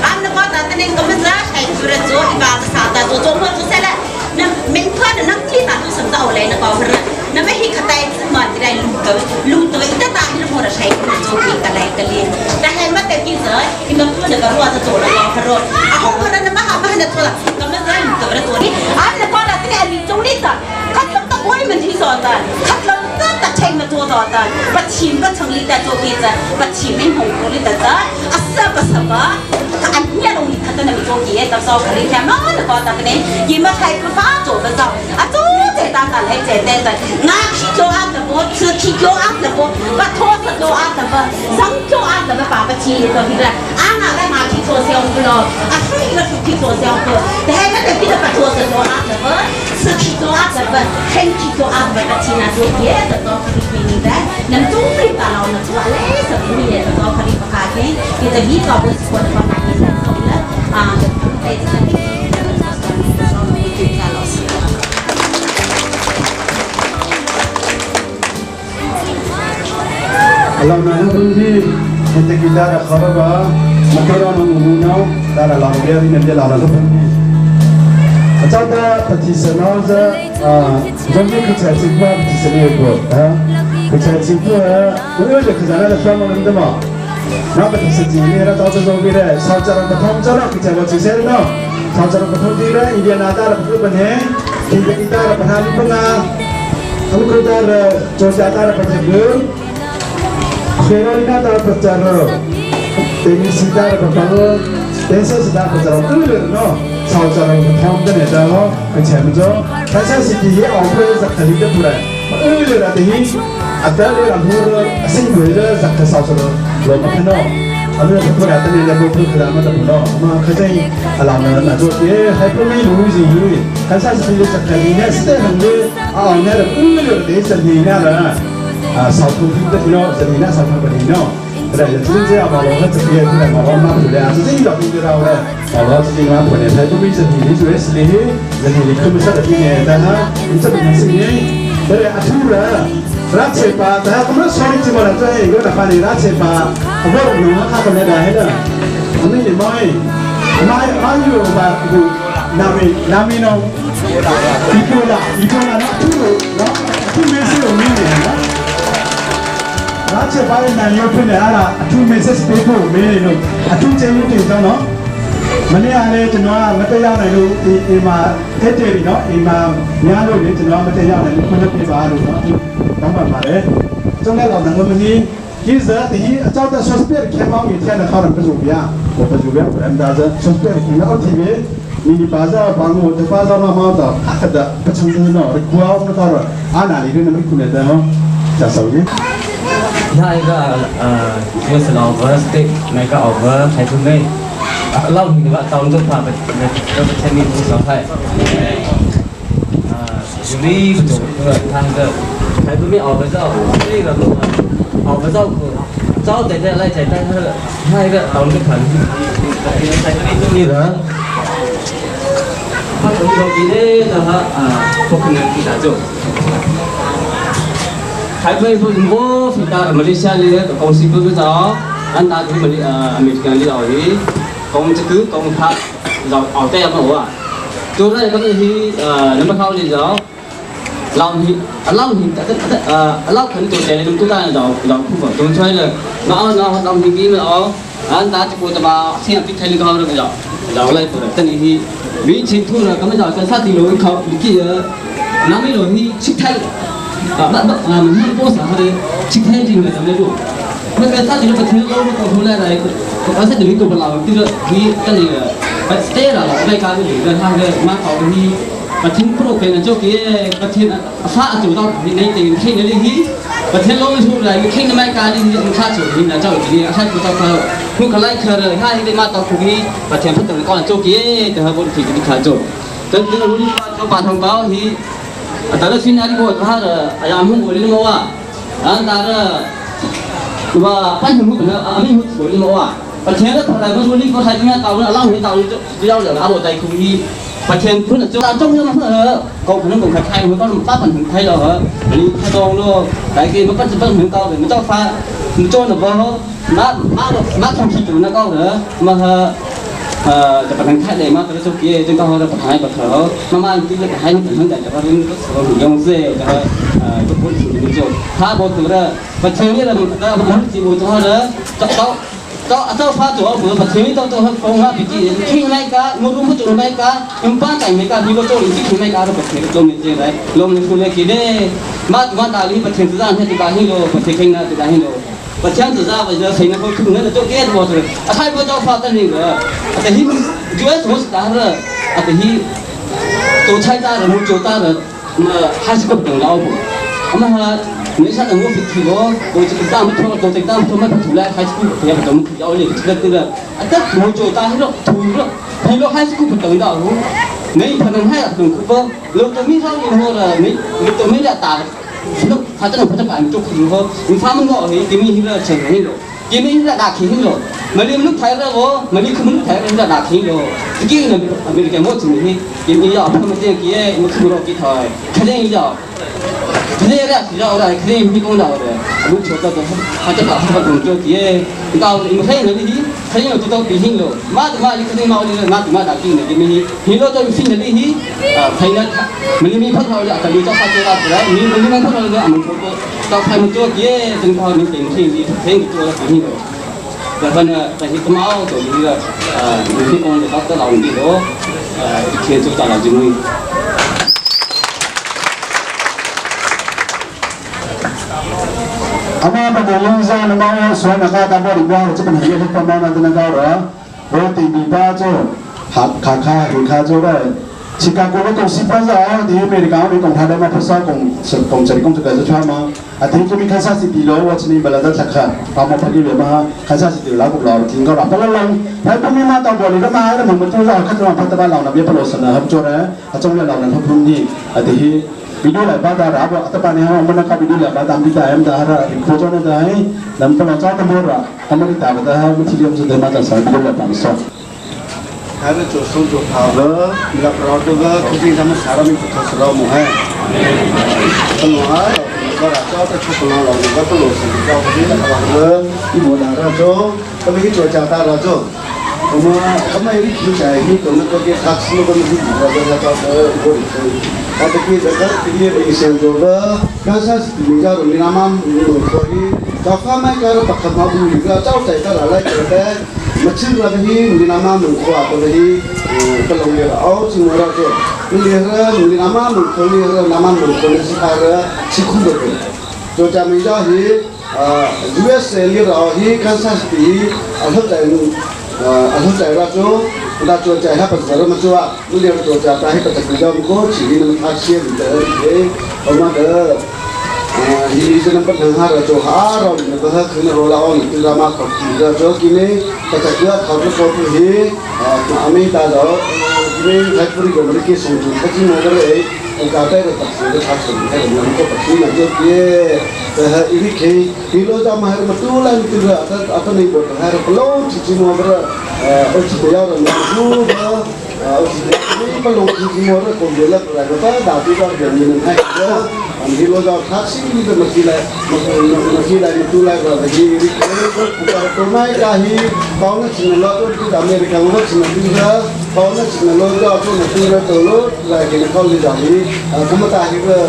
อันนั้นก็แต่ในก็ไม่ได้ใช้ตัวตัวอีบาสาตาตัวตัวมันตัวเสร็จแล้วนั่นไม่เพื่อนนั่งที่ตาตัวสมเจ้าเลยนะก็เพราะนั่นไม่ให้ขัดใจมาที่ได้ลูกตัวลูกตัวอีตาตาที่เราพอจะใช้ตัวตัวกันอะไรกันเลยแต่ให้มาแต่在记着，你们不能个路子走了老可罗，啊后可能那么好么那做了，咱们咱怎么做的？啊那光了这个你中立的，他怎么我们听说的，他怎么的请么做到的，把钱不成立的做给着，把钱没红过的着，啊什么什么。อันนี้ลงอีกขั้นหนึ่งโจกี้ตัวซอคลีแค่มาแล้วก็ตอนนี้ยิ่งมาใช้ก็ฟ้าโจไปซอ啊做这单单来这单单，俺去做阿的不，吃去做阿的不，把拖着做阿的不，上做阿的不，爸爸去做去了，俺那个俺去做小不咯，啊所以个去做小不，但系个记得把拖着做阿的不，吃去做阿的不，天去做阿的不，去那做别的做去比你的，能做对把老能做嘞，什么你的做可以不卡钱，你的米高不是过的把那些送了啊，对这个。 Alam na hindi hindi kita ra kharaba makara no muna dara la bia ni ne la la hindi acha da pati sa na za a zombi ku cha chi ba pati sa ne ko ha ku cha chi ko u yo je ku za na sa ma nda ma na pati sa ji ne ra ta zo bi re sa cha ra pa thom cha ra ku cha ba chi se no sa cha ra pa thom di re india na da ra pu ba ne hindi kita ra pa ha ni pa na amu ku da ra jo ja da ra pa che bu Ferolina da pacar tenisida da pacar densa da pacar 끌려 사오자로 통전에 다고 그 재무죠 다시 시기 어프레 zakhalida pura 끌려 라데히 아달레 람후르 생고이라 zakha 사오자로 로 마카노 아무나 pura tani la bo pura ma da pura ma khajai alama na jo ye hypermi lu ji yu kansa si zakhalina ste hande a ne ra 끌려 de sa ni na ra 啊，少通听得咯，十年啦，少通不年咯。对，真正嘛，我这边过来嘛，我妈回来啊，真正要听得到嘞。 我自己嘛，回来才不会是你做的事哩，人你可不晓得今年，但哈，你这边是你，对，阿土了，拉切巴，但哈，我们说你怎么了？这一个那把你拉切巴，我弄他可没来的，我们也没，没没有吧？那边那边喏，一个啦，一个啦，那土那土没是有名的。拉切巴的男友骗的阿啦，土没是别个没的喏，阿土这有点着喏。 မနေ့ကလည်းကျွန်တော်ကမတက်ရောက်နိုင်လို့အိမ်မှာတက်တယ်ပြီနော်အိမ်မှာများလို့လေကျွန်တော်မတက်ရောက်နိုင်လို့ခွင့်လွှတ်ပေးပါလို့နော်တောင်းပန်ပါတယ်ကျွန်တော်老能我们呢其实第一照的说是别的开猫一天的好人不主编我不主编我们大家说是别的开猫 TV 你你把这帮我的把这妈妈的他的不承认喏国我们到了啊哪里的那么苦的哦加手机那一个我是老婆 stick 那个 over 还是没 lau ni ba taun tu pa ba ba chen ni so hai juli tu thang ge hai tu mi ao ba zao ni ga lu ao ba zao ku zao de de lai chai tai ha hai ga taun tu khan hai tu ni tu ni ga ha tu so ki de da ha a pok nan ki da jo 还会说我是到马来西亚的公司不是找，俺打去马来啊，美国的老爷。 công chứ cứ công thà rồi ở đây mà à tôi đây có thì nó mà khao thì đó lòng thì lòng thì lòng khẩn tôi chạy lên tôi ta rồi rồi không phải tôi chơi là nó nó lòng thì cái nó anh ta chỉ có mà xem cái thấy cái rồi rồi rồi lại tôi tên thì vì chỉ thu là cái giờ cái sát thì lối khẩu cái nó mới lối thì chích thay à bắt bắt à mình không có sao thì chích thay thì người ta mới đủ nó cái sát thì nó phải thiếu nó còn thu lại này có sẽ được cái là cái cái cái này phải stay là cái cái cái cái hai cái mà có cái ประเทศโปรแกรมเจ้าเกี้ประเทศฟ้าจู่到你你定倾嗰啲起，ประเทศโลก出嚟，倾嘅咩价呢？咁卡住你嗱，เจ้าอยู่นี่ให้กูเจ้าเขาคุณก็ไล่เคเลยให้ได้มาต่อคุยประเทศพัฒนาก่อนเจ้าเกี้แต่ว่าบนที่จะขาจูจนถึงรู้เจ้าป่าทองเป้าฮีแต่ละชิ้นอะไรก็ถ้าอายามหุ่นบุรีมาว่าอันแต่ละว่าปัญหาหุ่นเนี่ยอามีหุ่นบุรีมาว่า ประเทศก็ทำอะไรไม่รู้นี่ก็ใช้เนี่ยเตาเนี่ยเล่าให้เตาเนี่ยเล่าเดี๋ยวเอาใจคุยประเทศเพื่อนจะจ้องเนี่ยมันเออกองพนักงานใครมันก็ป้าปันถึงไทยเราเหรออันนี้ถ้าตองโลแต่กี่มันก็จะเป็นถึงเตาเลยมันเจ้าฟ้ามันจ้าหนูบ่มามามาทำผิดอยู่นะก็เหรอมาเออจะเป็นทางไทยเลยมาแต่ละจุดจึงก็เราไปหายไปเถอะมามาที่เราไปหายถึงแต่จะว่าเรื่องก็ถึงยงเซ่จะทุกคนถึงจุดถ้าบอกถึงแล้วประเทศนี้เราเราเราจีบตัวเหรอจะต้อง To ato fa to bu pa thimi to to ko nga bi ti king lai ka mu rum tu mai ka um pa kai me ka bi bo to li ti mai ka ro pa thimi to me je lai lom ni fu le ki le ma tu ma ta li pa thim tu zan he ti ba hi lo pa thi king na ti ba hi lo pa thiang tu za ba je sei na ko khu na to ke bo to a thai bo to fa ta ni ga a te hi US ho ta ra a te hi to chai ta ra mu cho ta ra 还是个不老婆。我们哈，没啥等我去去过，我这个大木头，我这个大木头买不出来，还是不要不怎么要哩，这个这个，啊，这我就打那个土了，那个还是不等到，没可能还要等不，老多没啥以后了，没没都没了打，他这种不得办，就苦后，你他们个给你一个钱那个。给你一个大钱了，没你们抬了我，没你可能抬了一个大钱了，这个呢，没你给我钱呢，给你要他们这个，我可不给他，肯定要，肯定要要的，肯定没公道的，我觉得他这个他工作的，到你们黑人的，黑人都到底薪了，妈的妈，你肯定妈的妈的妈大金的，给你，你老到新的利啊，黑人没你没碰到的，他就叫他做啥子来，你没你碰到的，俺们做到他们做的，真靠你顶薪的，黑人做的顶薪的。然后呢，但是他妈做那个你讲的到这老的咯，天主大老就会。 Ama pagulong sa nama so nakatabo riwa 这本黑的方面呢，那个人我地比巴做哈卡卡黑卡做的。ชิคาโกก็สิปันซะที่อเมริกามีกองทัพได้มาพศกงกงจะกงจะเกิดจะชอบมาอาทิตย์ก็มีคันซาซิตี้โลว่าจะมีบลาดัสักค่ะพอมาพอดีเลยมาคันซาซิตี้แล้วก็รอทิ้งก็รอเพราะเราให้พวกนี้มาตอนบ่นี้ก็มาแล้วมันมันเราขั้นตอนพัฒนาเรานะเบี้ยพลสนะครับโจนะอาจารย์เรานะทุกรุ่นนี่อาทิตย์วิดีโอหลายบ้านดาราบอกอัตปาเนี่ยมันก็วิดีโอหลายบ้านตามที่ได้มดาราโคจรได้นำพลังจ้าตำรวจอเมริกาไปได้ไม่ที่เรียมจะได้มาจากสายวิดีโอหลายบ้านสอง 还是做手做好的，那不这个肯定咱们啥都没不出了么还，不弄啊，我来找这出不弄了，我不落实，找不进来，我一摸拿着做，他们去做加大了做，我们他们有题材，你可能个给他吃了个东西，我这个找这我的他这个这个这个先做个，刚才是比较容易那么可以，找他们个不可能不一个找在这来来这个。macam lagi mungkin nama mengkuat atau lagi kalau dia oh cuma raja melihat mungkin nama mengkuat nama mengkuat sekarang sikun betul. So jam itu hi US lihat hi Kansas di asal asal raja dah cuaca ha pasal macam melihat cuaca tahi pasal jam ko ciri nama asia betul. Oma dah hi จะนำปัญหาเราจะหาเราเนี่ยก็คือเราเราเนี่ยเรามาขอบคุณเราจะกินนี่แต่จะเกิดเขาจะขอบคุณฮีอเมริกาเรากินนี่ไทยพูดกันไม่กี่ส่งจุดก็ที่มาเลยเองการได้เราตัดสินได้ทักษะให้เราก็ตัดสินมาเยอะแยะแต่อีกทีฮีโร่จะมาให้มาตัวแรงตัวอัตอัตนี่บทให้เราโลกจริงๆว่าโอ้ชิเดียวเราดูว่าโอ้ชินี่ก็ลงจริงๆว่าคนเดียวแล้วอะไรก็ได้ดาวที่เราเดินยืนให้ Hilo jauh taksi ni tu mesti lah, mesti lah itu lah kalau lagi ini bukan tumai kahi, kau nak cina lo tu tu Amerika lo cina tu lah, kau nak cina lo tu aku nak tu lah tu lo lagi nak kau lihat ni, kamu tahu ke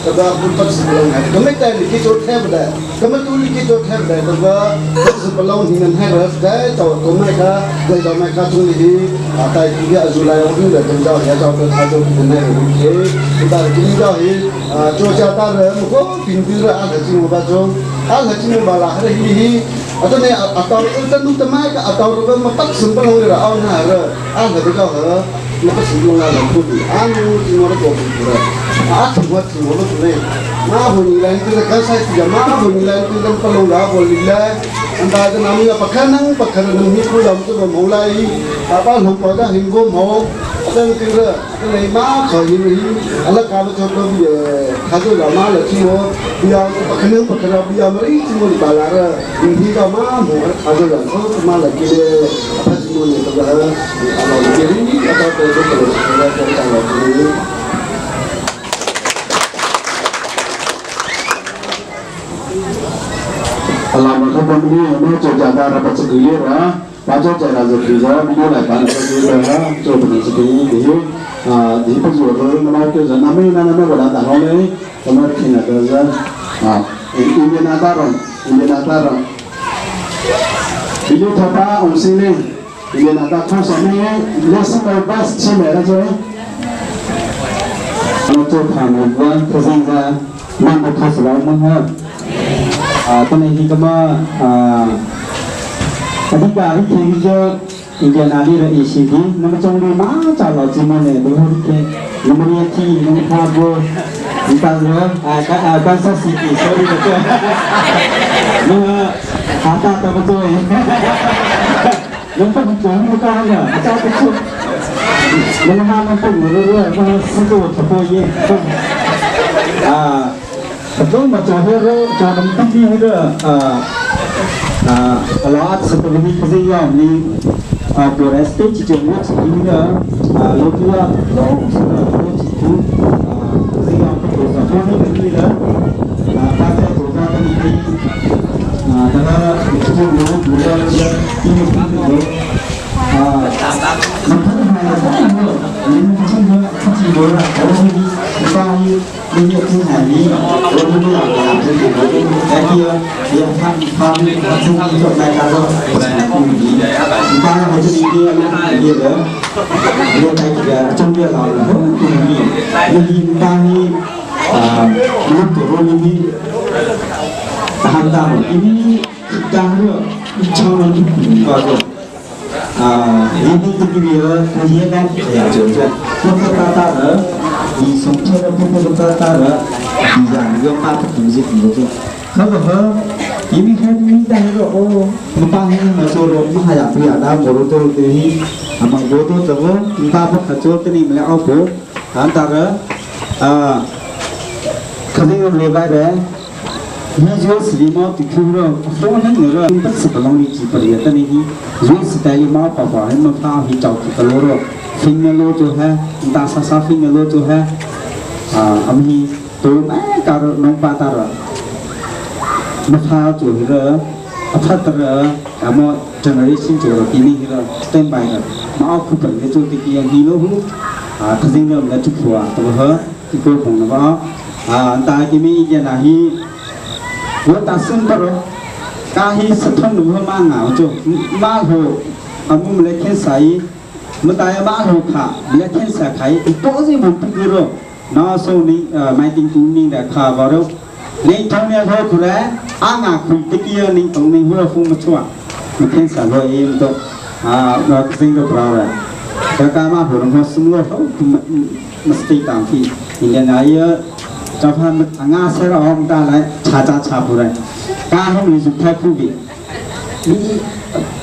sebab pun pas sebelum ni, kamu tahu lagi tu thep dah, kamu tu lagi tu thep dah, sebab sebelum ni nanti harus dah, tahu tumai ka, dah tumai ka tu ni, atau ini azulai orang dah tu jauh ya jauh tu jauh tu ni, kita lagi jauh ni, cuaca 大人，我平平了阿个金我把做，阿个金我把啦，还是嘿，阿这呢阿到阿这弄的买个阿到这个么八成不拢的了，阿那个阿个比较好，那八成不拢了，不比阿侬金我都做不出来，阿听我听我都出来，妈不你来，这个刚才是讲妈不你来，这个不拢了，不你来，อันตาจะนำกับปะคันนั่งปะคันนั่งนี่คุยลำตัวหมูไล่ตาบ้านหงปอจะหิงกุ้มหงเรื่องคือเรื่องอะไรมาขอหินหินอะไรการชอบเราเบียข้าวเรามาเลยที่ว่าเบียปะคันนั่งปะคันเราเบียมาอีที่มันบาลาระหินที่ก็มาหมูข้าวเราเขามาเลยกินพระจิโมเนี่ยตัวเราเราเบียนี่เราตัวตัวตัวเราตัวเราตัว Alama ka pun ni ano cho jada ra pa chukli ra pa cho jada zo ki za video lai pa na cho ra cho pa na chukli di a di pa zo ro na ma ke za na me na na me wala ta ho le ta ma ki na ka za a Indian ataron Indian ataron. Ilu thapa um si ne ile na ta thu sa ne lesson or bus chi me ra jo Ano to pha mo wa khazang za man mo kha sa mo ha a ta ne hi kama a adika hi the jo Indian ali ra isi di nama chong li ma cha lo chi ma ne bu hu ke nama ni thi nama kha bo ta ro a ka a Kansas City sorry ko nama hata ta ba to 能不能不干了？家不出，能他们不努力，我是做直播业，啊，都嘛做那个做那么当地那个啊啊，老吃不你不是要你啊，过来是几种我吃那个啊，老多啊，老是老几种啊，不是要不多少，多那个对了啊，大家多少的你啊，那个做牛主要是因为啊，那他们还有你们这个自己玩了，我们一般你也不买你，我们两个这个来第二，也他他们他从做来他说，一般我这里边也的，也在这个中间老了，你一般啊，你多你한다 이미 땅으로 2,000원 가고 아 이미 듣기 위해 이해가 돼야죠. 포토 따따를 이 송채를 포토 따따를 이제 이거 마트 분지 분거죠. 그거 이미 했는데 어 무방행 마저로 마야 부야다 모로도 되니 아마 모두 저거 바보 가져올 때니 뭐 하고 안다가 아 그래요 레바레 你就是的嘛，就看了，方向那个不是不容易记不了的那些，瑞士代理嘛，爸爸还没发回找这个罗罗，分的罗就还，大沙沙分的罗就还，啊，阿们都买搞了弄巴达了，没发做那个，阿发的了，阿么 generation 做了，给你那个 stand by 的，嘛奥库本的做的个你罗呼，啊，他这个我们来做啊，对不呵，一个红的吧，啊，大家咪意见那些。我打算不咯，家去食汤路去买熬做，买好，阿姆来天洗，我带买好卡，来天洗开，多是冇不过咯，那时候你买点点点的卡vào đâu，你通年好出来，阿牙佢啲嘢你同你好风不错，我天洗落嘢都，啊，我真个不老了，这干嘛好人好生活好，mesti 当去，现在也。เจ้าพานงาเสรอมตาไหลชาจาชาบุไรกาให้มีสุดท้ายผู้บินี่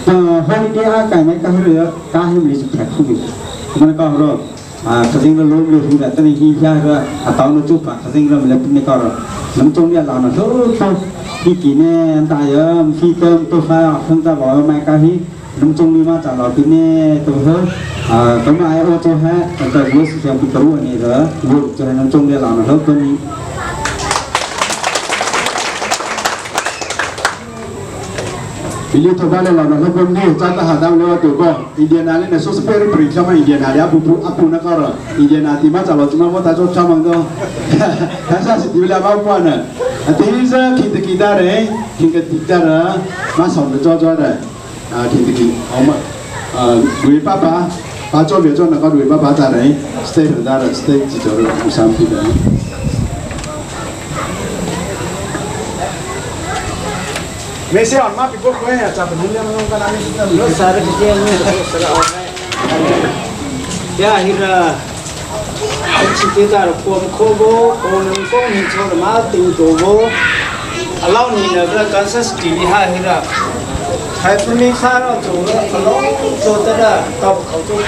เอ่อฮอลิเดย์อาไก่ไม่กาเรือกาให้มีสุดท้ายผู้บิมันก็รออ่าขจิงเราล้มเลยแต่ตอนนี้ที่ยากก็อาตอนนู้นจุปะขจิงเราไม่เล็บไม่ก็รอน้ำจงเนี่ยเราเนาะตัวที่กินเนี่ยตายเยอะที่เติมตัวฟ้าเพิ่งจะบอกว่าไม่กาที่น้ำจงนี่มาจากเราที่นี่ตัวเฮอ่าก็มาไอโอตัวฮะแต่รู้สึกยังเป็นตัวนี่เหรอรู้จะน้ำจงเนี่ยเราเนาะตัวนี้ Ili to bale la na ko ni cha ta ha dam le to ko Indiana le ne so super pri chama Indiana le apu apu na ka Indiana ti ma cha lo ma mo ta cho cha mang do ha sa si ti la ma pa na a ti za ki ti ki da re ki ka ti da ra ma som de cho cho de a ki ti ki o ma a lui pa pa pa cho be cho na ka lui pa pa ta re stay da ra stay chi cho ro sam pi da 没事啊，妈比过快呀，咱们两个人干哪里？我啥子时间呢？呀，那个，我去接待了我们客户，我们工人做的嘛挺多不？啊，老年那个刚才是厉害那个，还不没看到做了，老做的了，到不口做，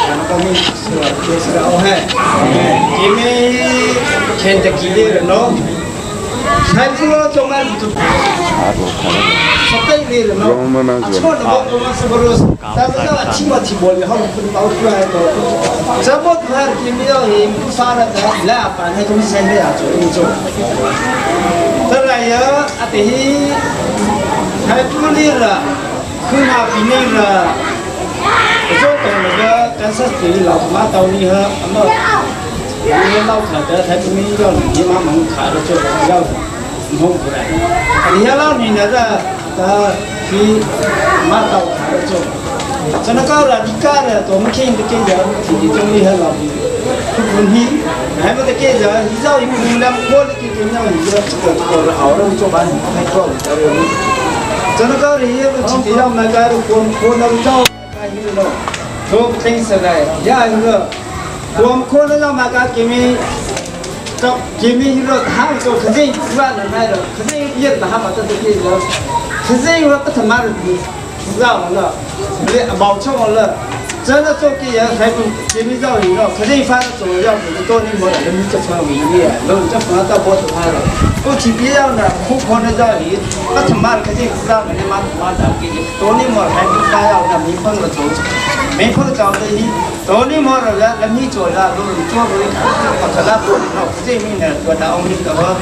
看到没？是吧？就是哦嘿，因为现在几年了喏。还不如做嘛，这么他你没有你不发了，来反正东西先这样做一做。再来呀，啊对，还不离了，去那边了，我做懂那个，但是对老妈道理哈，那么你老卡的还不没要你妈忙卡的做要。không phải thì hello nhìn là ta khi 马到卡做。真的高了，你干了，多么看的给人，天天中厉害了，不你，还没得给人，一早一不两过的给给人，一个这个这个好了做完，还做了，真的高了，也不天天要买个过过那个早，买一个做不成事来，呀一个，我们可能让买个给你。给你一个他们做，肯定万能买的，肯定也他们这都给了，肯定我不他妈的知道了，你毛错了，真的做给人还不给你造一个，肯定反正做要不是多你没人你这穿为业，那这反正到他了，我去别人的苦苦的造你，不他妈的肯定知道你妈他妈的给你多你没还不发要那没碰了做，没碰着的你。多你没了，那你做了，做不了，不可能不了，这面呢，我打我们的话，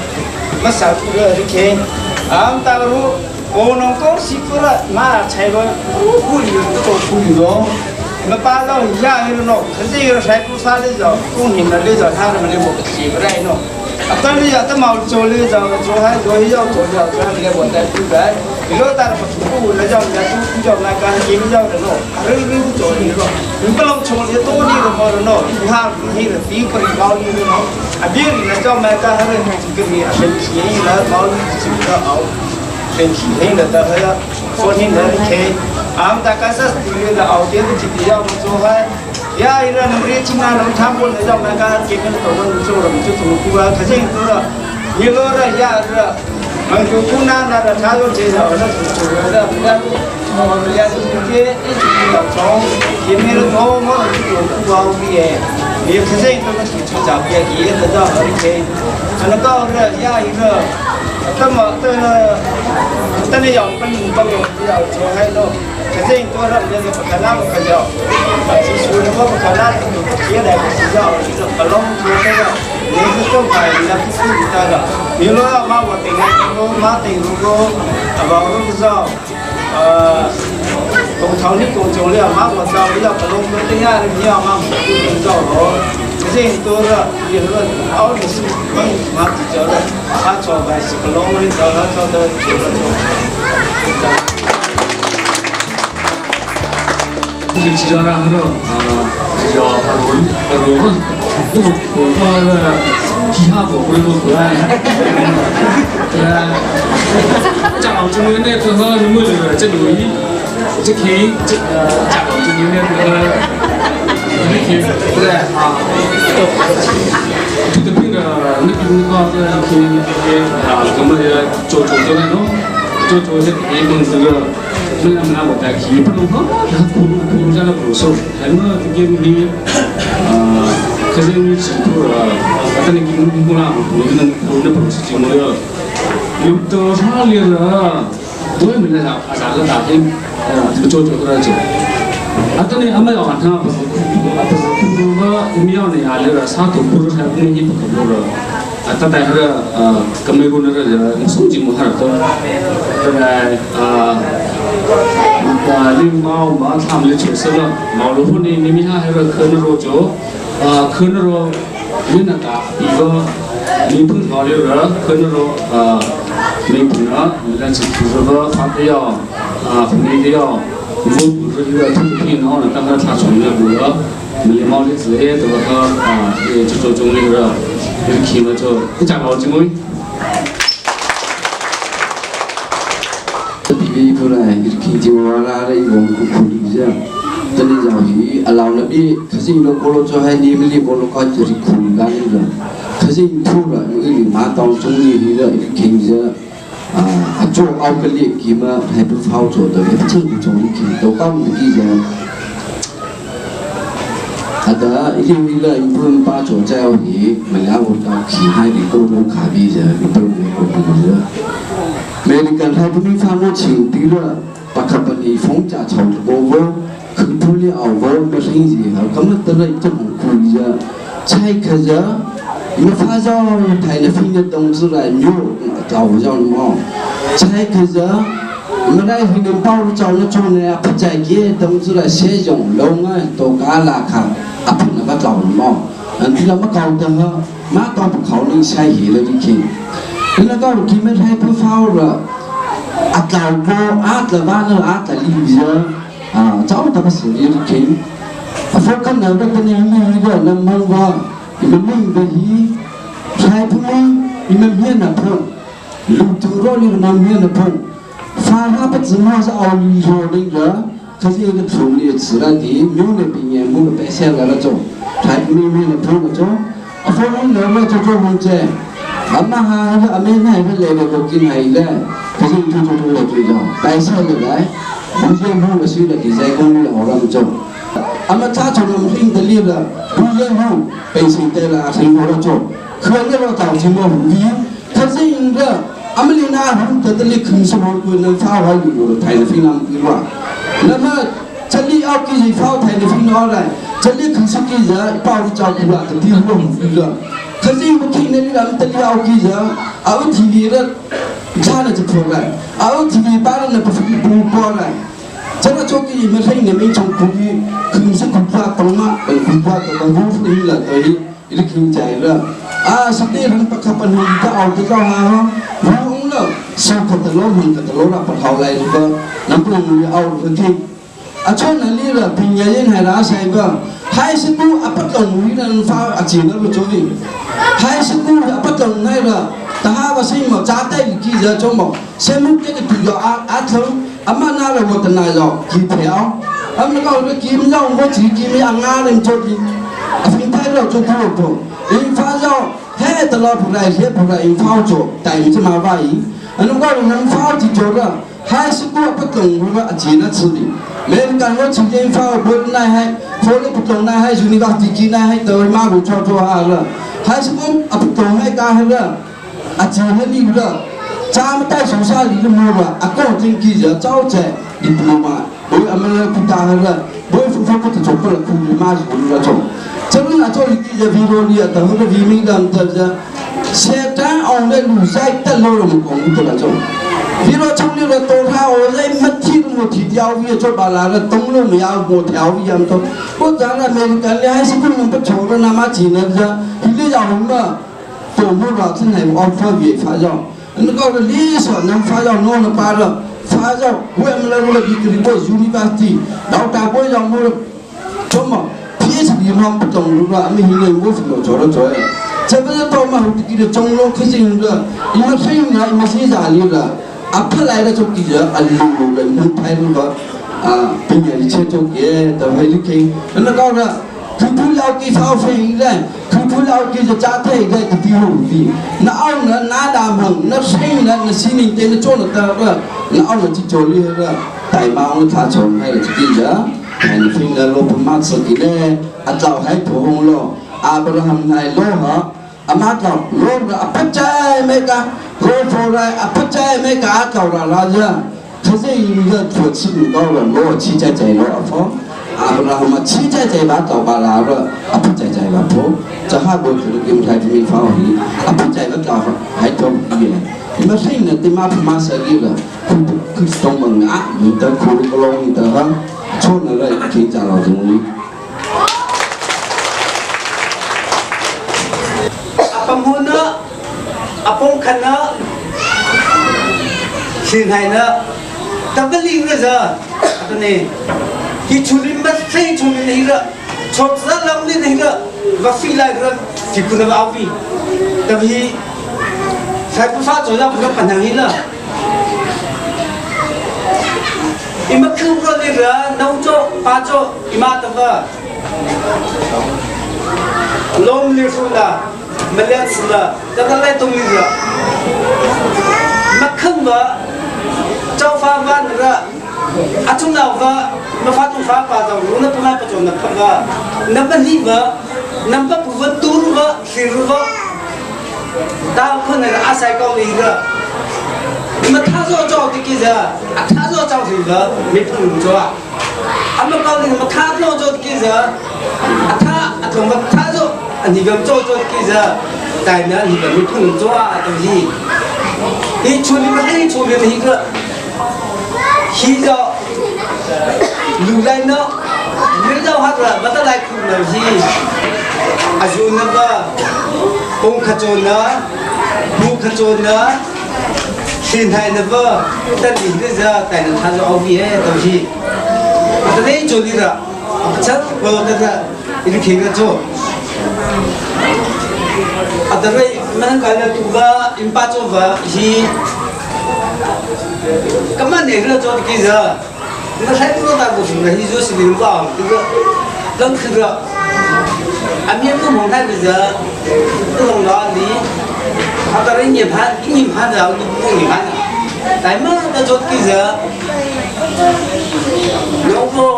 没啥不了，你看，俺们大陆我农公司不了，马菜了，不有做不有，那把老一样有喏，可是有谁不发的着，工人的那着他们的我起不来喏。啊，当你要得毛做的着，做还做要做要做还没我在不来，你说大不不那叫那都叫那个金叫的喏，还是做的喏，你不能从你多你的么的喏，你看你的地不高你的喏，啊别人那叫那个还是这个你很便宜了，毛就个熬，很便宜的，但是昨天那里开，俺们大概是对的熬点的几个要做还。呀，伊拉侬这起码侬差不多那叫那个基本都能做了，就做不啊，可是做了，一个了呀是，俺就苦难那个差不多介绍那做了，人家我们家是这一直要做，前面的多我们就做不好的，你可是都能提出照片，也得到而且，那到了呀一个，那么这个，等你要本本要做还多。可是多少人是不可能不可了，只说的我不可能，现在不是要是不弄做这个，你是做牌的，不是这个。你说嘛我顶个嘛顶个，啊不我不知道，工厂的工作了嘛我知道，你要不弄做这样的你要嘛不知道哦。可是多少你说奥的是本嘛比较的，他做牌是不弄的，他做的做了做。A tlau ko a tla va na a tla li zia chau ta si ri king a fo kan na ra kan ni ni ga na mang wa i ma ming be hi thlai phung i ma mien na phung lu tu ro ni ma mien na phung fa ra pa chi ma za au li ho ding ga khazi ga thung ni chi ra di myu ne pi nge mu pe se la ra cho thlai phung mi na phung cho a fo ni na ra cho cho hung che amma ha ha ame na ha le le ko kin hai le khazi tu tu tu le tu jo tai se le lai bu je mu si le ki zai kong le oram cho ama cha cho nam hing de li la bu je mu pe si te la hing ro cho khuen le ro tao chi mo vi khazi in ga amali na hum ta de li khum so mo ku nan fa wa lu ro thai na fi nam ki wa na ma chali au ki ji fa thai na fi no lai chali khum so ki ja pa ru chao ku la ta ti ru hum fi la khazi mu ki ne ram ta li au ki ja au thi vi ra cha na chu pho lai au thi vi pa na pa fi pu po lai 这个做给你们黑你们从苦于苦是苦怕懂吗？苦怕懂吗？无福了对，一个听在了啊，实际上不可不能个熬得到啊，无了，受苦的老们的老了不好来个，能不能熬得去？啊，从哪里了？平原人还拉塞个，还是不啊不懂人发啊钱那个做的，还是不啊不懂那个，但哈个是么？扎带记者做么？先木这个比较啊啊头。阿妈那了我的那药几条，阿妈讲个金药我只金阿阿人做的，阿平太了做做不，因发药嘿得了不来些不来因发做，但是嘛怀疑，阿侬讲人发就做了，还是过不懂我个钱那吃的，没讲我直接发不那还，可能不懂那还是你讲自己那还得马路做做下了，还是讲阿不懂还干了，阿钱那里了。咱们带手下里的么了，阿公真记着早在你不嘛，我阿们不打了，我夫妇不得做不了，苦的嘛是不了做。这个那做你记着比如你啊，等个移民的这个，现在我们路在得了我们公的了做。比如从你的多他我在没提我提条鱼做把那个东路没要我条鱼样多，我咱那没干的还是不能不错的那么几呢这，你要什么？多么了，真系我发越发热。那个历史能发到弄了巴了，发到我们那个一个个 university，老大哥让我怎么 PhD 嘛不懂了，没人我怎么做了做？这不是到嘛这个中路可是个，因为虽然因为现在里了，啊出来的就记得啊路人们拍那个啊，并且切做嘢就系你听，那个了。佢不了解超飞的，佢不了解就家庭的就比如的，那奥呢那大门那谁呢那心灵的那做了的个，那奥呢就做了个，大猫他从那个就记着，还你听了罗布马斯给呢，阿早还不红了，阿布拉罕来罗哈，阿妈早罗个阿不在没个，罗佛来阿不在没个阿早了拉着，可是一个土气唔高了，罗气在在罗阿佛。阿布拉罕七在在把早把拉了，阿不在在把婆，这哈国可能跟他们发回，阿不在个早还做不耶，你们谁呢？对马不马设计了，可可东门啊，你的可个龙的哈，错那个可以找老东西。阿爸母呢？阿公看呢？现在呢？但不灵个是，阿不呢？hi chulim ba sei chumin hi ra chot za lam ni hi ra va fi lai ra ti ku na va vi ta hi sai pu sa cho ya pu pa nang hi la ima khu ro ni ra nau cho pa cho ima ta va lom li fu la malet la ta ta lai tung ni ra ma khang va chau fa van ra a chung nau va ma fa tu fa pa zo ru na pa ma pa cho na pha va na pa ni va na pa pu va tu ru va thli ru va ta khon na a sai kong ni ra ma tha zo cho ti ki za a tha zo chau thi va mi phu lu cho a a ma kong ni ma tha zo cho ti ki za a tha a thong va tha zo a ni gam cho cho ti ki za tai na ni ga mi phu lu cho a to hi hi chu ni ma hi chu ni hi ka hi zo lu lai no mi zo hat ra ba ta lai khu na hi a ju na ba kong kha cho na bu kha cho na Xin hai na va tan ni hi za tai na tha zo au vi he to hi. Ta nei cho ni ra chat ko ta ra in khi ra cho. A ta rei man ka na tu va in pa cho va hi kama ne ra cho ki za na sai tu ta bu na hi zo si ni va ti ra lang khi ra a mi mu mong thai bi za tu long la ni a ta rei ni phan ni phan ra ni mu ni phan tai ma ta cho ki za lo ko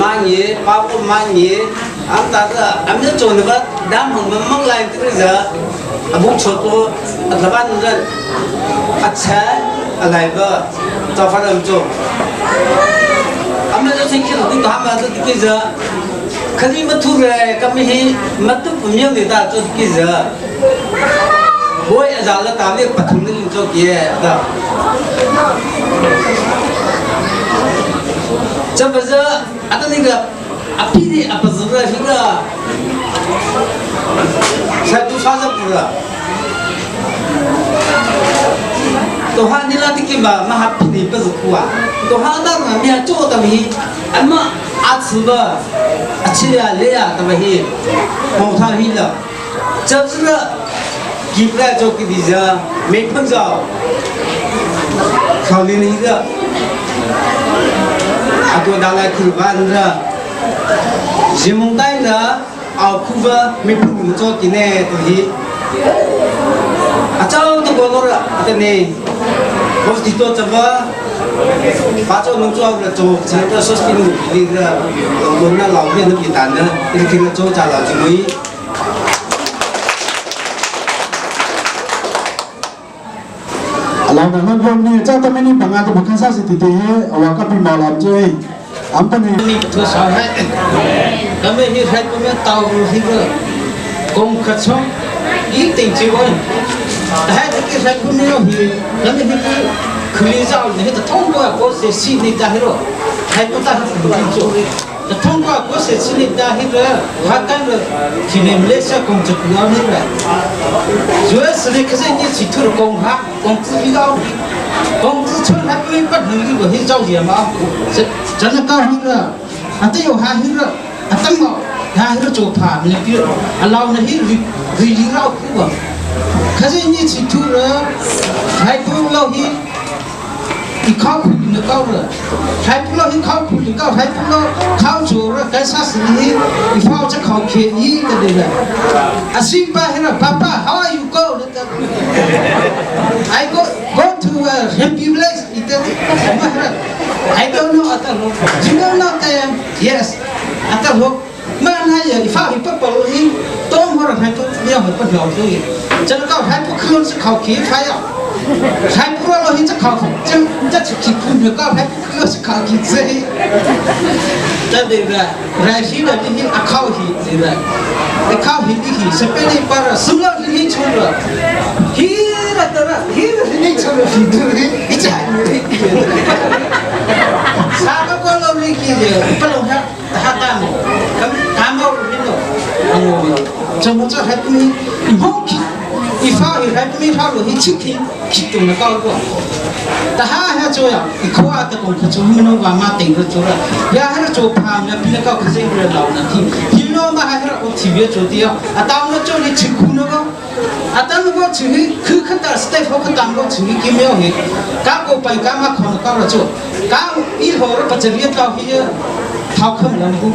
ma ni pa ko ma ni am ta ra am ne cho na ba dam hong mang lai ti ra a bu cho to a tlaban ra a cha a lai ba cho pha ram cho am ne cho khi tu ta ma tu ki za khali ma thu re kam hi ma tu myang ni ta cho ki za boi a za la ta le pathum ni cho ki da cha ba za atani ga api ni apa zura hi ga sa tu sa za pura to ha ni la ti ki ba ma ha pi ni pa zu khuwa to ha da ma mi ha cho ta mi ama a chu ba a chi ya le ya ta ma hi hong tha hi la cha zu la ki pra cho ki di za me phang zao khao li ni ga a to da lai khu ba ra jimong tai ra ao khu va me phang cho ki ne to hi a chao to ko lo ra ate ne bo ti to cha va pa cho nung cho la cho cha ta so sti nu li ra lo na lao me na pi tan na ti ki la cho cha la ji mui 老人们说你这他们你本来都不看啥是弟弟，我个比毛老追，俺不能。 mi thu sa hai ka me hi hai pu me tau hi ga kong kha chong i ting chi won ta hai ki hai pu me hi ka me hi ku khli zao ni ta thong ko ko se si ni ta hi ro hai pu ta hu chu ta thong ko ko se si ni ta hi ra ha kan ra chi ne Malaysia kong chu ku ni ra US ni khase ni chi thu ro kong ha kong chi bi gao kong chi chun ha pu pa nu ni hi zao ye ma 真的高兴了，啊，这有还是了，啊，等我还是做怕，你比如啊，老那些旅旅游老苦啊，可是你去土了，还不老去。你考苦你高了，还不老你考苦你高，还不老考做了，该啥事你你跑这考便宜的对了。啊，新巴了，爸爸，How are you go? I go go to a happy place. I don't know at all. You don't know that? Yes. At all. Man hay fa hi pa pa hi tôm ho ra hay pa mi ho pa lo tu. Chân cao hay pa khương sẽ khảo khí phai ạ. Hay pa lo hi chắc khảo chân chắc chỉ phun được cao hay pa khương sẽ khảo khí dễ. Cho nên là ra hi là đi hi à khảo hi gì là. Khảo hi đi hi sẽ bên đi pa ra sum lo hi chung rồi. Hi là ta ra hi là hi chung rồi hi tu hi hi စာကကောလုံးလေးကြီးပလုံးဟာဟာတမ်းကမ်ကမ်မောရင်းတော့အချမချဟက်မီဟောခိဒီဖာဟက်မီဖာလို့ဟိချိခိခိတုံနကောကောတဟာဟချိုရဒီခွာတကုံခချုံမနောဘာမတင်ရချိုရယာဟရချိုဖာမပိနကောခစိရလောင်းနတိဟီနောမဟာဟရအိုတီဝချိုတီအတောင်းချိုလီချိခုနောအတန်ကိုချီခခတာစတက်ဟောကတန်ကိုချီကိမေဟေကာကိုပိုင်ကာမခေါနကောရချိုကာဤဟောရပချရိယတောဟီထောက်ခမလန်ကူ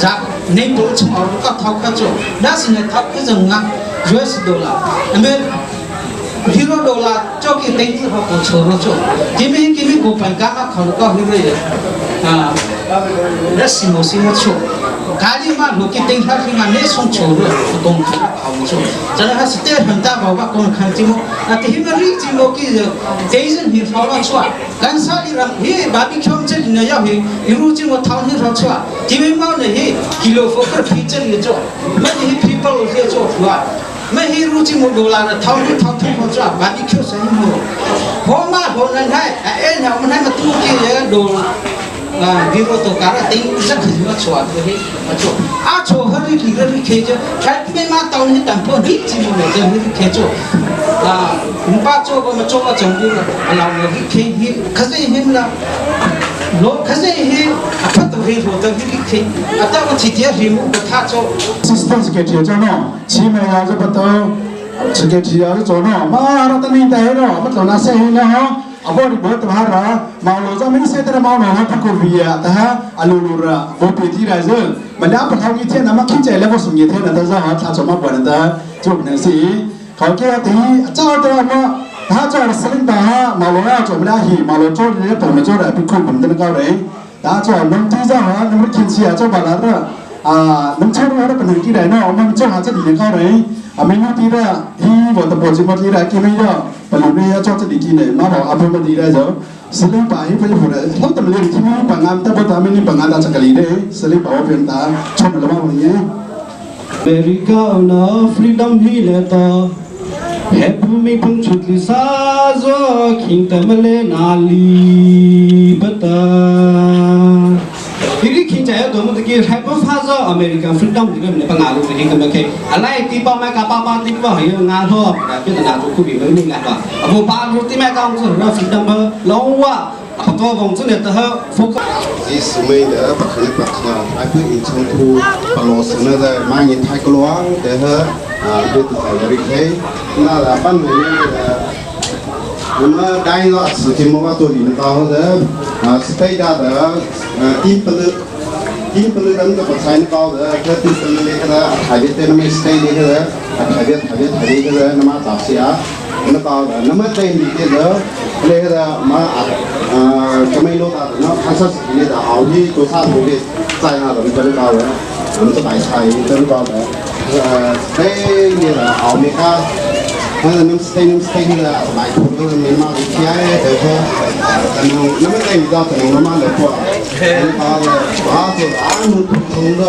ဇာနေပိုချမောကထောက်ခချိုဒါစနေထောက်ခဇငါ US ဒေါ်လာအမေဟီရိုဒေါ်လာကြောက်ကိတိတ်ဟောကိုချိုရချိုကိမေကိမေကိုပိုင်ကာမခေါနကောဟီရအာလက်စီမိုစီမိုချိုကာလီမာလူကိတိတ်ဟာခိမနေဆုံချိုရတုံခါအောင်ချိုဇာဟာစတဲ့ဟန်တာဘောကကွန်ခန်တီမိုအတိဟိမရီတီမိုကိဒေဇန်ဟီဖောလာချွာကန်ဆာလီရမ်ဟေဘာဘီချုံချက်နေရဟေယူချင်မထောင်းဟီထောချွာဒီမေမောနေဟေကီလိုဖိုကဖီချက်နေချိုမဟီဖီပလိုဟေချိုဖွာမဟီရူချင်မဒေါ်လာထောင်းထောင်းထောင်းချွာဘာဘီချိုဆိုင်မိုဟောမဟောနန်ဟဲအဲနာမနမတူကီရဒေါ်啊，比如都搞了等这可是要错的嘿，啊错，啊错和你几个你开着，还没嘛到你当铺你几个我这你开着， Pa cho ba ma cho a chong bi a law lo hi khi hi khaze hin la lo khaze hi a phat to hi ro ta hi khi a ta ma chi tia hi mu ka tha cho Assistant Secretary cho no chi me ya zo pato Secretary ya zo no ma ra ta ni ta he no ma tlo na se he no abo ri bo ta ha ra ma lo za mi se ta ma no ha pa ko vi ya ta ha alu lu ra bo pe ti ra zo ma da pa thau ki the na ma khi che le bo sum ye the na ta za ha tha cho ma bo na ta cho na si เขาแก้ตีเจ้าตัวมาถ้าเจ้าสลิงตามาลงแล้วจบแล้วหีมาลงโจ้เนี่ยผมมาโจ้ได้พิคุผมจะเก้าเลยตาเจ้าน้ำที่เจ้าฮะน้ำกินเสียเจ้าบาลาระน้ำเชื่อว่าเป็นหนึ่งที่ไหนเนาะมันเจ้าหาจะดีเก้าเลยอ่าไม่รู้ที่ละฮีบอกตะโพจิมที่ละกินไม่เยอะปลุกเนี่ยเจ้าจะดีกินเนี่ยมาบอกอาภมาดีได้เจ้าสลิงป่าให้ไปหัวเลยเขาแต่ไม่เรียนที่ไม่ปังงามแต่พอทำไม่นี่ปังงามตาจักรีได้สลิงป่าว่าเพียงตาชมแล้วมาวันนี้ America na freedom hi le ta Happy mi phung chut li sa zo khing ta male na li bata Iri khing cha do mo ki happy fa zo American freedom di ne pa nga lu ni ka ma ke alai ti pa ma ka pa pa ti pa hi nga tho da pi na chu ku bi ma ni nga ba abu pa lu ti ma ka so ra freedom ba long wa ปตัววง这里的佛 ที่สมัยเด้อปักเนี่ยปักเนี่ยไอ้เพื่อนอินชงทูปลอสเนี่ยได้มาเงินไทยกลวงแต่เฮอเด็กตัวใหญ่ริเคน่าละปั้นเนี่ย那么单一个事情么个做领导的啊，是对的的，第不能第不能那个不才能搞的，这第不能那个的，特别对那么对那个的，特别特别特别个的，那么早些啊，那搞的，那么对你的那个的嘛啊，怎么弄的？那看上是的，后期做啥东西，在那的这里搞的，我们这白菜这里搞的，对那个后面看。那侬是侬是那个买土豆的，你妈的天哎，得说，侬那么在你家等侬妈来过，你把的把子俺们普通的，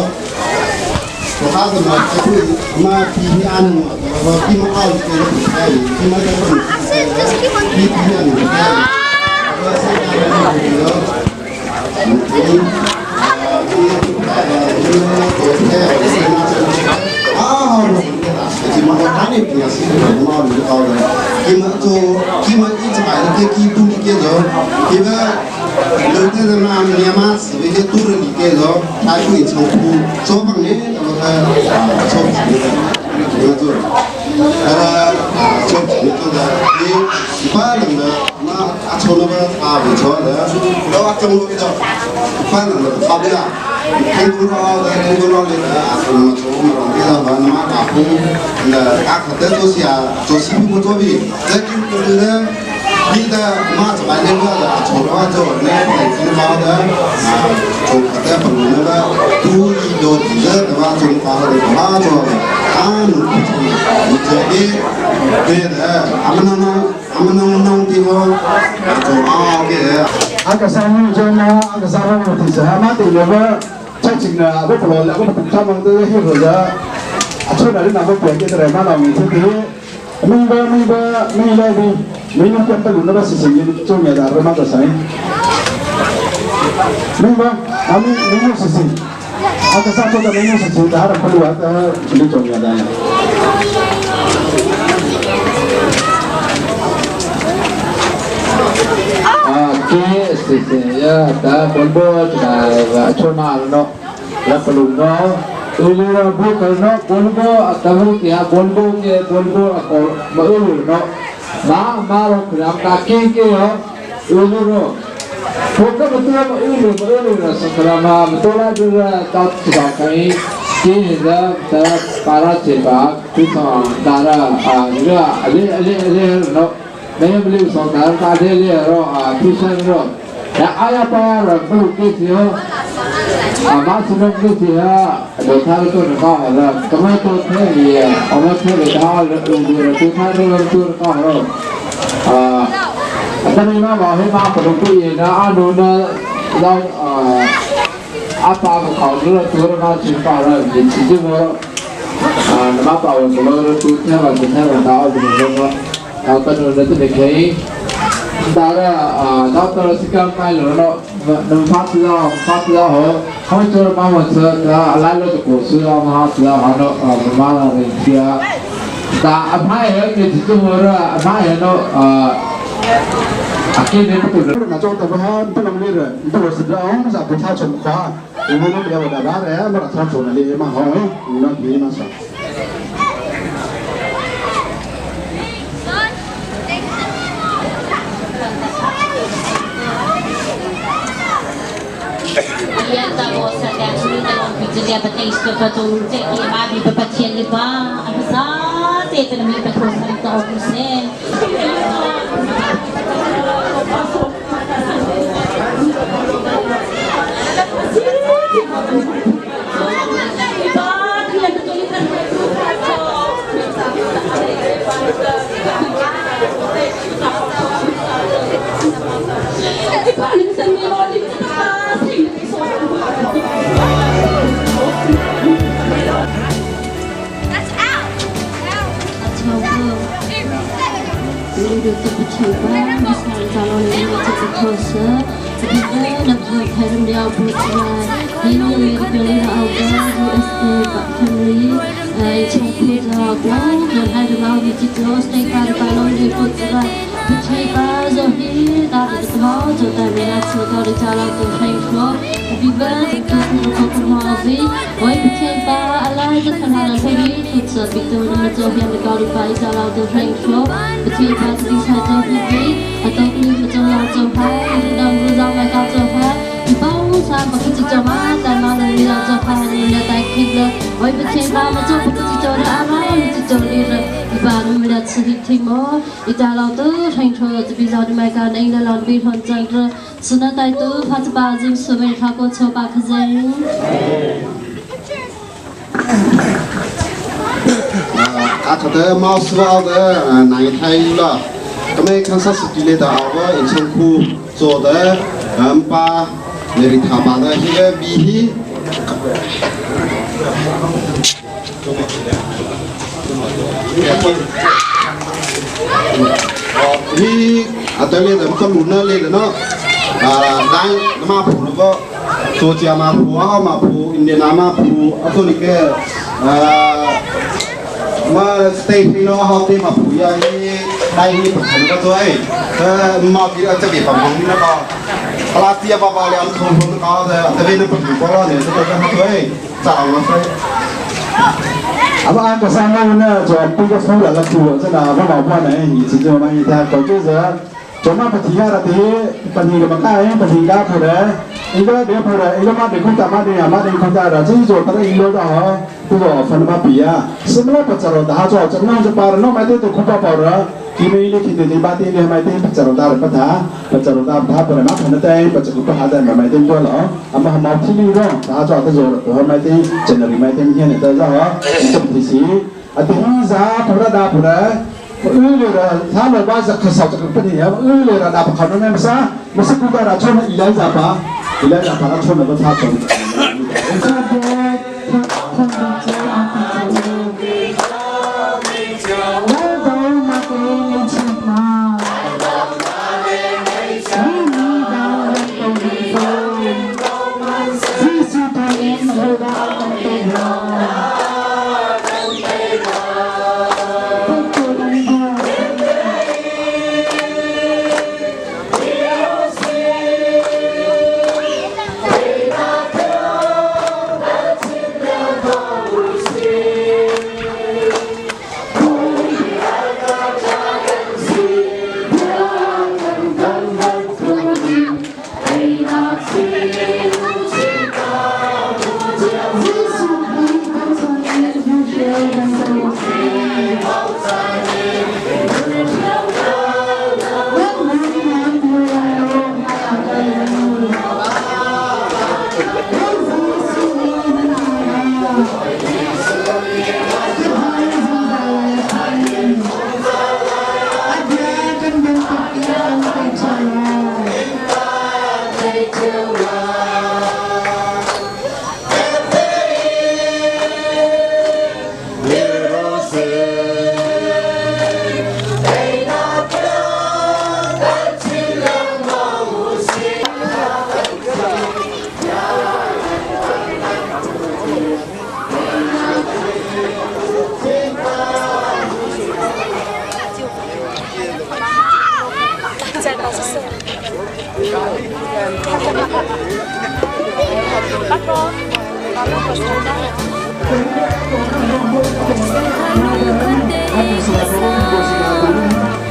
我啥子嘛，他就妈比你俺们，我比嘛二个不太，比嘛这个比比俺们太，我现在那个，啊。thì mà họ này thì nhà sĩ của nó được ao rồi khi mà cho khi mà ít bài nó kia khi tu đi kia rồi thì mà đầu tiên là làm nhà mà xử lý cái tu đi kia rồi thái cũng trong khu cho bằngนี้là cho chỉ được rồi là cho chỉ được rồi thì ba lần là mà cho nó à bị cho đó đó trong lúc đó ba lần là pháp đó 听过了，听过了的啊，从从我们这个那么大户，那阿可得做些做视频做比，那就就是呢，你的马子白那个的，从那做那来听好的啊，从可得本那个都一多几个的话，从发的马做的，啊，侬不从，你这边对的，俺们那那俺们那那地方做啊给。 阿个三五张嘛，阿个三五提示阿妈对了个，再进啦，我不落，我不他们都去或者，啊出来你那个别给他来嘛，老米这个，没吧没吧没来的，没弄点不那个事情做咩的，阿妈就啥，没吧，阿没没弄事情，阿个三做的没弄事情，他的不落的，你做咩的？ Ke ya ta bolbo ta chona no la palungo ulu bu no bolbo atabu ya bolbo ke bolbo ako ma ulu no ma ma ro kram ka ke ke yo ulu ro Poka betul ma ulu ma ulu na sakrama betul la juga ta ta kai ke da ta para che ba ku sa dara a ga ale ale ale no 没有没有说大大的的咯啊，出生咯，那阿呀巴了不给钱，啊马斯诺给钱，我他都是搞好了，怎么都可以，我们可以他了，对他都都搞好了，啊，但是嘛，老黑嘛不能不演呢，阿奴呢，让啊阿爸考虑了，多了嘛去搞了，也直接我啊，那么把我们都听了，今天我到这个说。Apa nu nanti dekai Dara doctor sikam mai lo no nang phát ra phát ra ho ho cho ma mo cha da lai lo ko su ra ma ha ra ha no ma la re tia Ta amai he ni tu ra amai he no akin ne tu 那做的不好，不能那个，不是这样，咋不他从夸？我们那边我那边没他做那里蛮好哎，那边那啥。 啊，他的猫是奥的哪一台了？他们看啥是地雷的奥个，以前库做的，把那里他把的那个米。 hi atale da ko luna le no dai ma phu no ko Georgia ma phu a ma phu Indiana ma phu a ko ni ke ma state ni no ha te ma phu ya hi dai hi pa ko to ai ma ki a cha bi pa mong ni na ko ปลาเตียบาบาเลยอันทงทงก็แต่แต่เป็นปฏิบัติเนี่ยจะจะทำด้วยจ่าวมาใช่ 阿爸个三个呢，就不个富了了苦，这那不老婆呢，你直接嘛一天搞就是，做嘛不提下了的，不提个嘛干，不提个不的，一个别不的，一个嘛得空打嘛得嘛得空打的，这一做他的一个的哈，不做分嘛比啊，什么不知道的，他做这弄就把弄买的都空包包的。ဒီမေလေးခိတေဘာတေလေမိုင်တေပချရတာပထာပချရတာပထာပရမဖနတေပချကုပဟာတဲ့မိုင်တေတော့လောအမဟမောတိလီရောဒါကြောင့်တဇောတော့မိုင်တေဂျန်နရီမိုင်တေညနေတော့ဇောစပတိစီအတိဇာပရဒါပရอือเลยถ้าเราว่าจะขสาวจะเป็นอย่างนี้อือเลยระดับเขาเนี่ยมั้ยซะมั้ยสักกูการะชนอีไลจ่าปะอีไลจ่าปะชนแล้วก็ท้าชน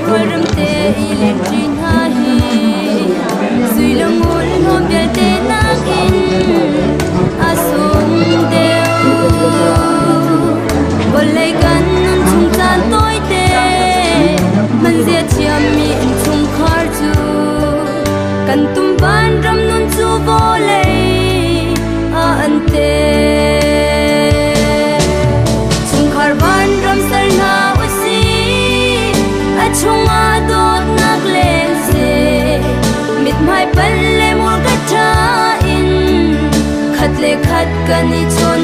Rualrem te i lenṭi hna hi sui le ngun hnawm vialte nakin a sung deuh. Vawlei kan nun chung caan tawite hmanzia thiammi innchungkhar cu kan tum vanram nun cu vawlei a an te. Chungkhar vanram sal hna usih, a chungah dawtnak leng seh. Mithmai pal le murka ṭha in khat le khat kan i chawn.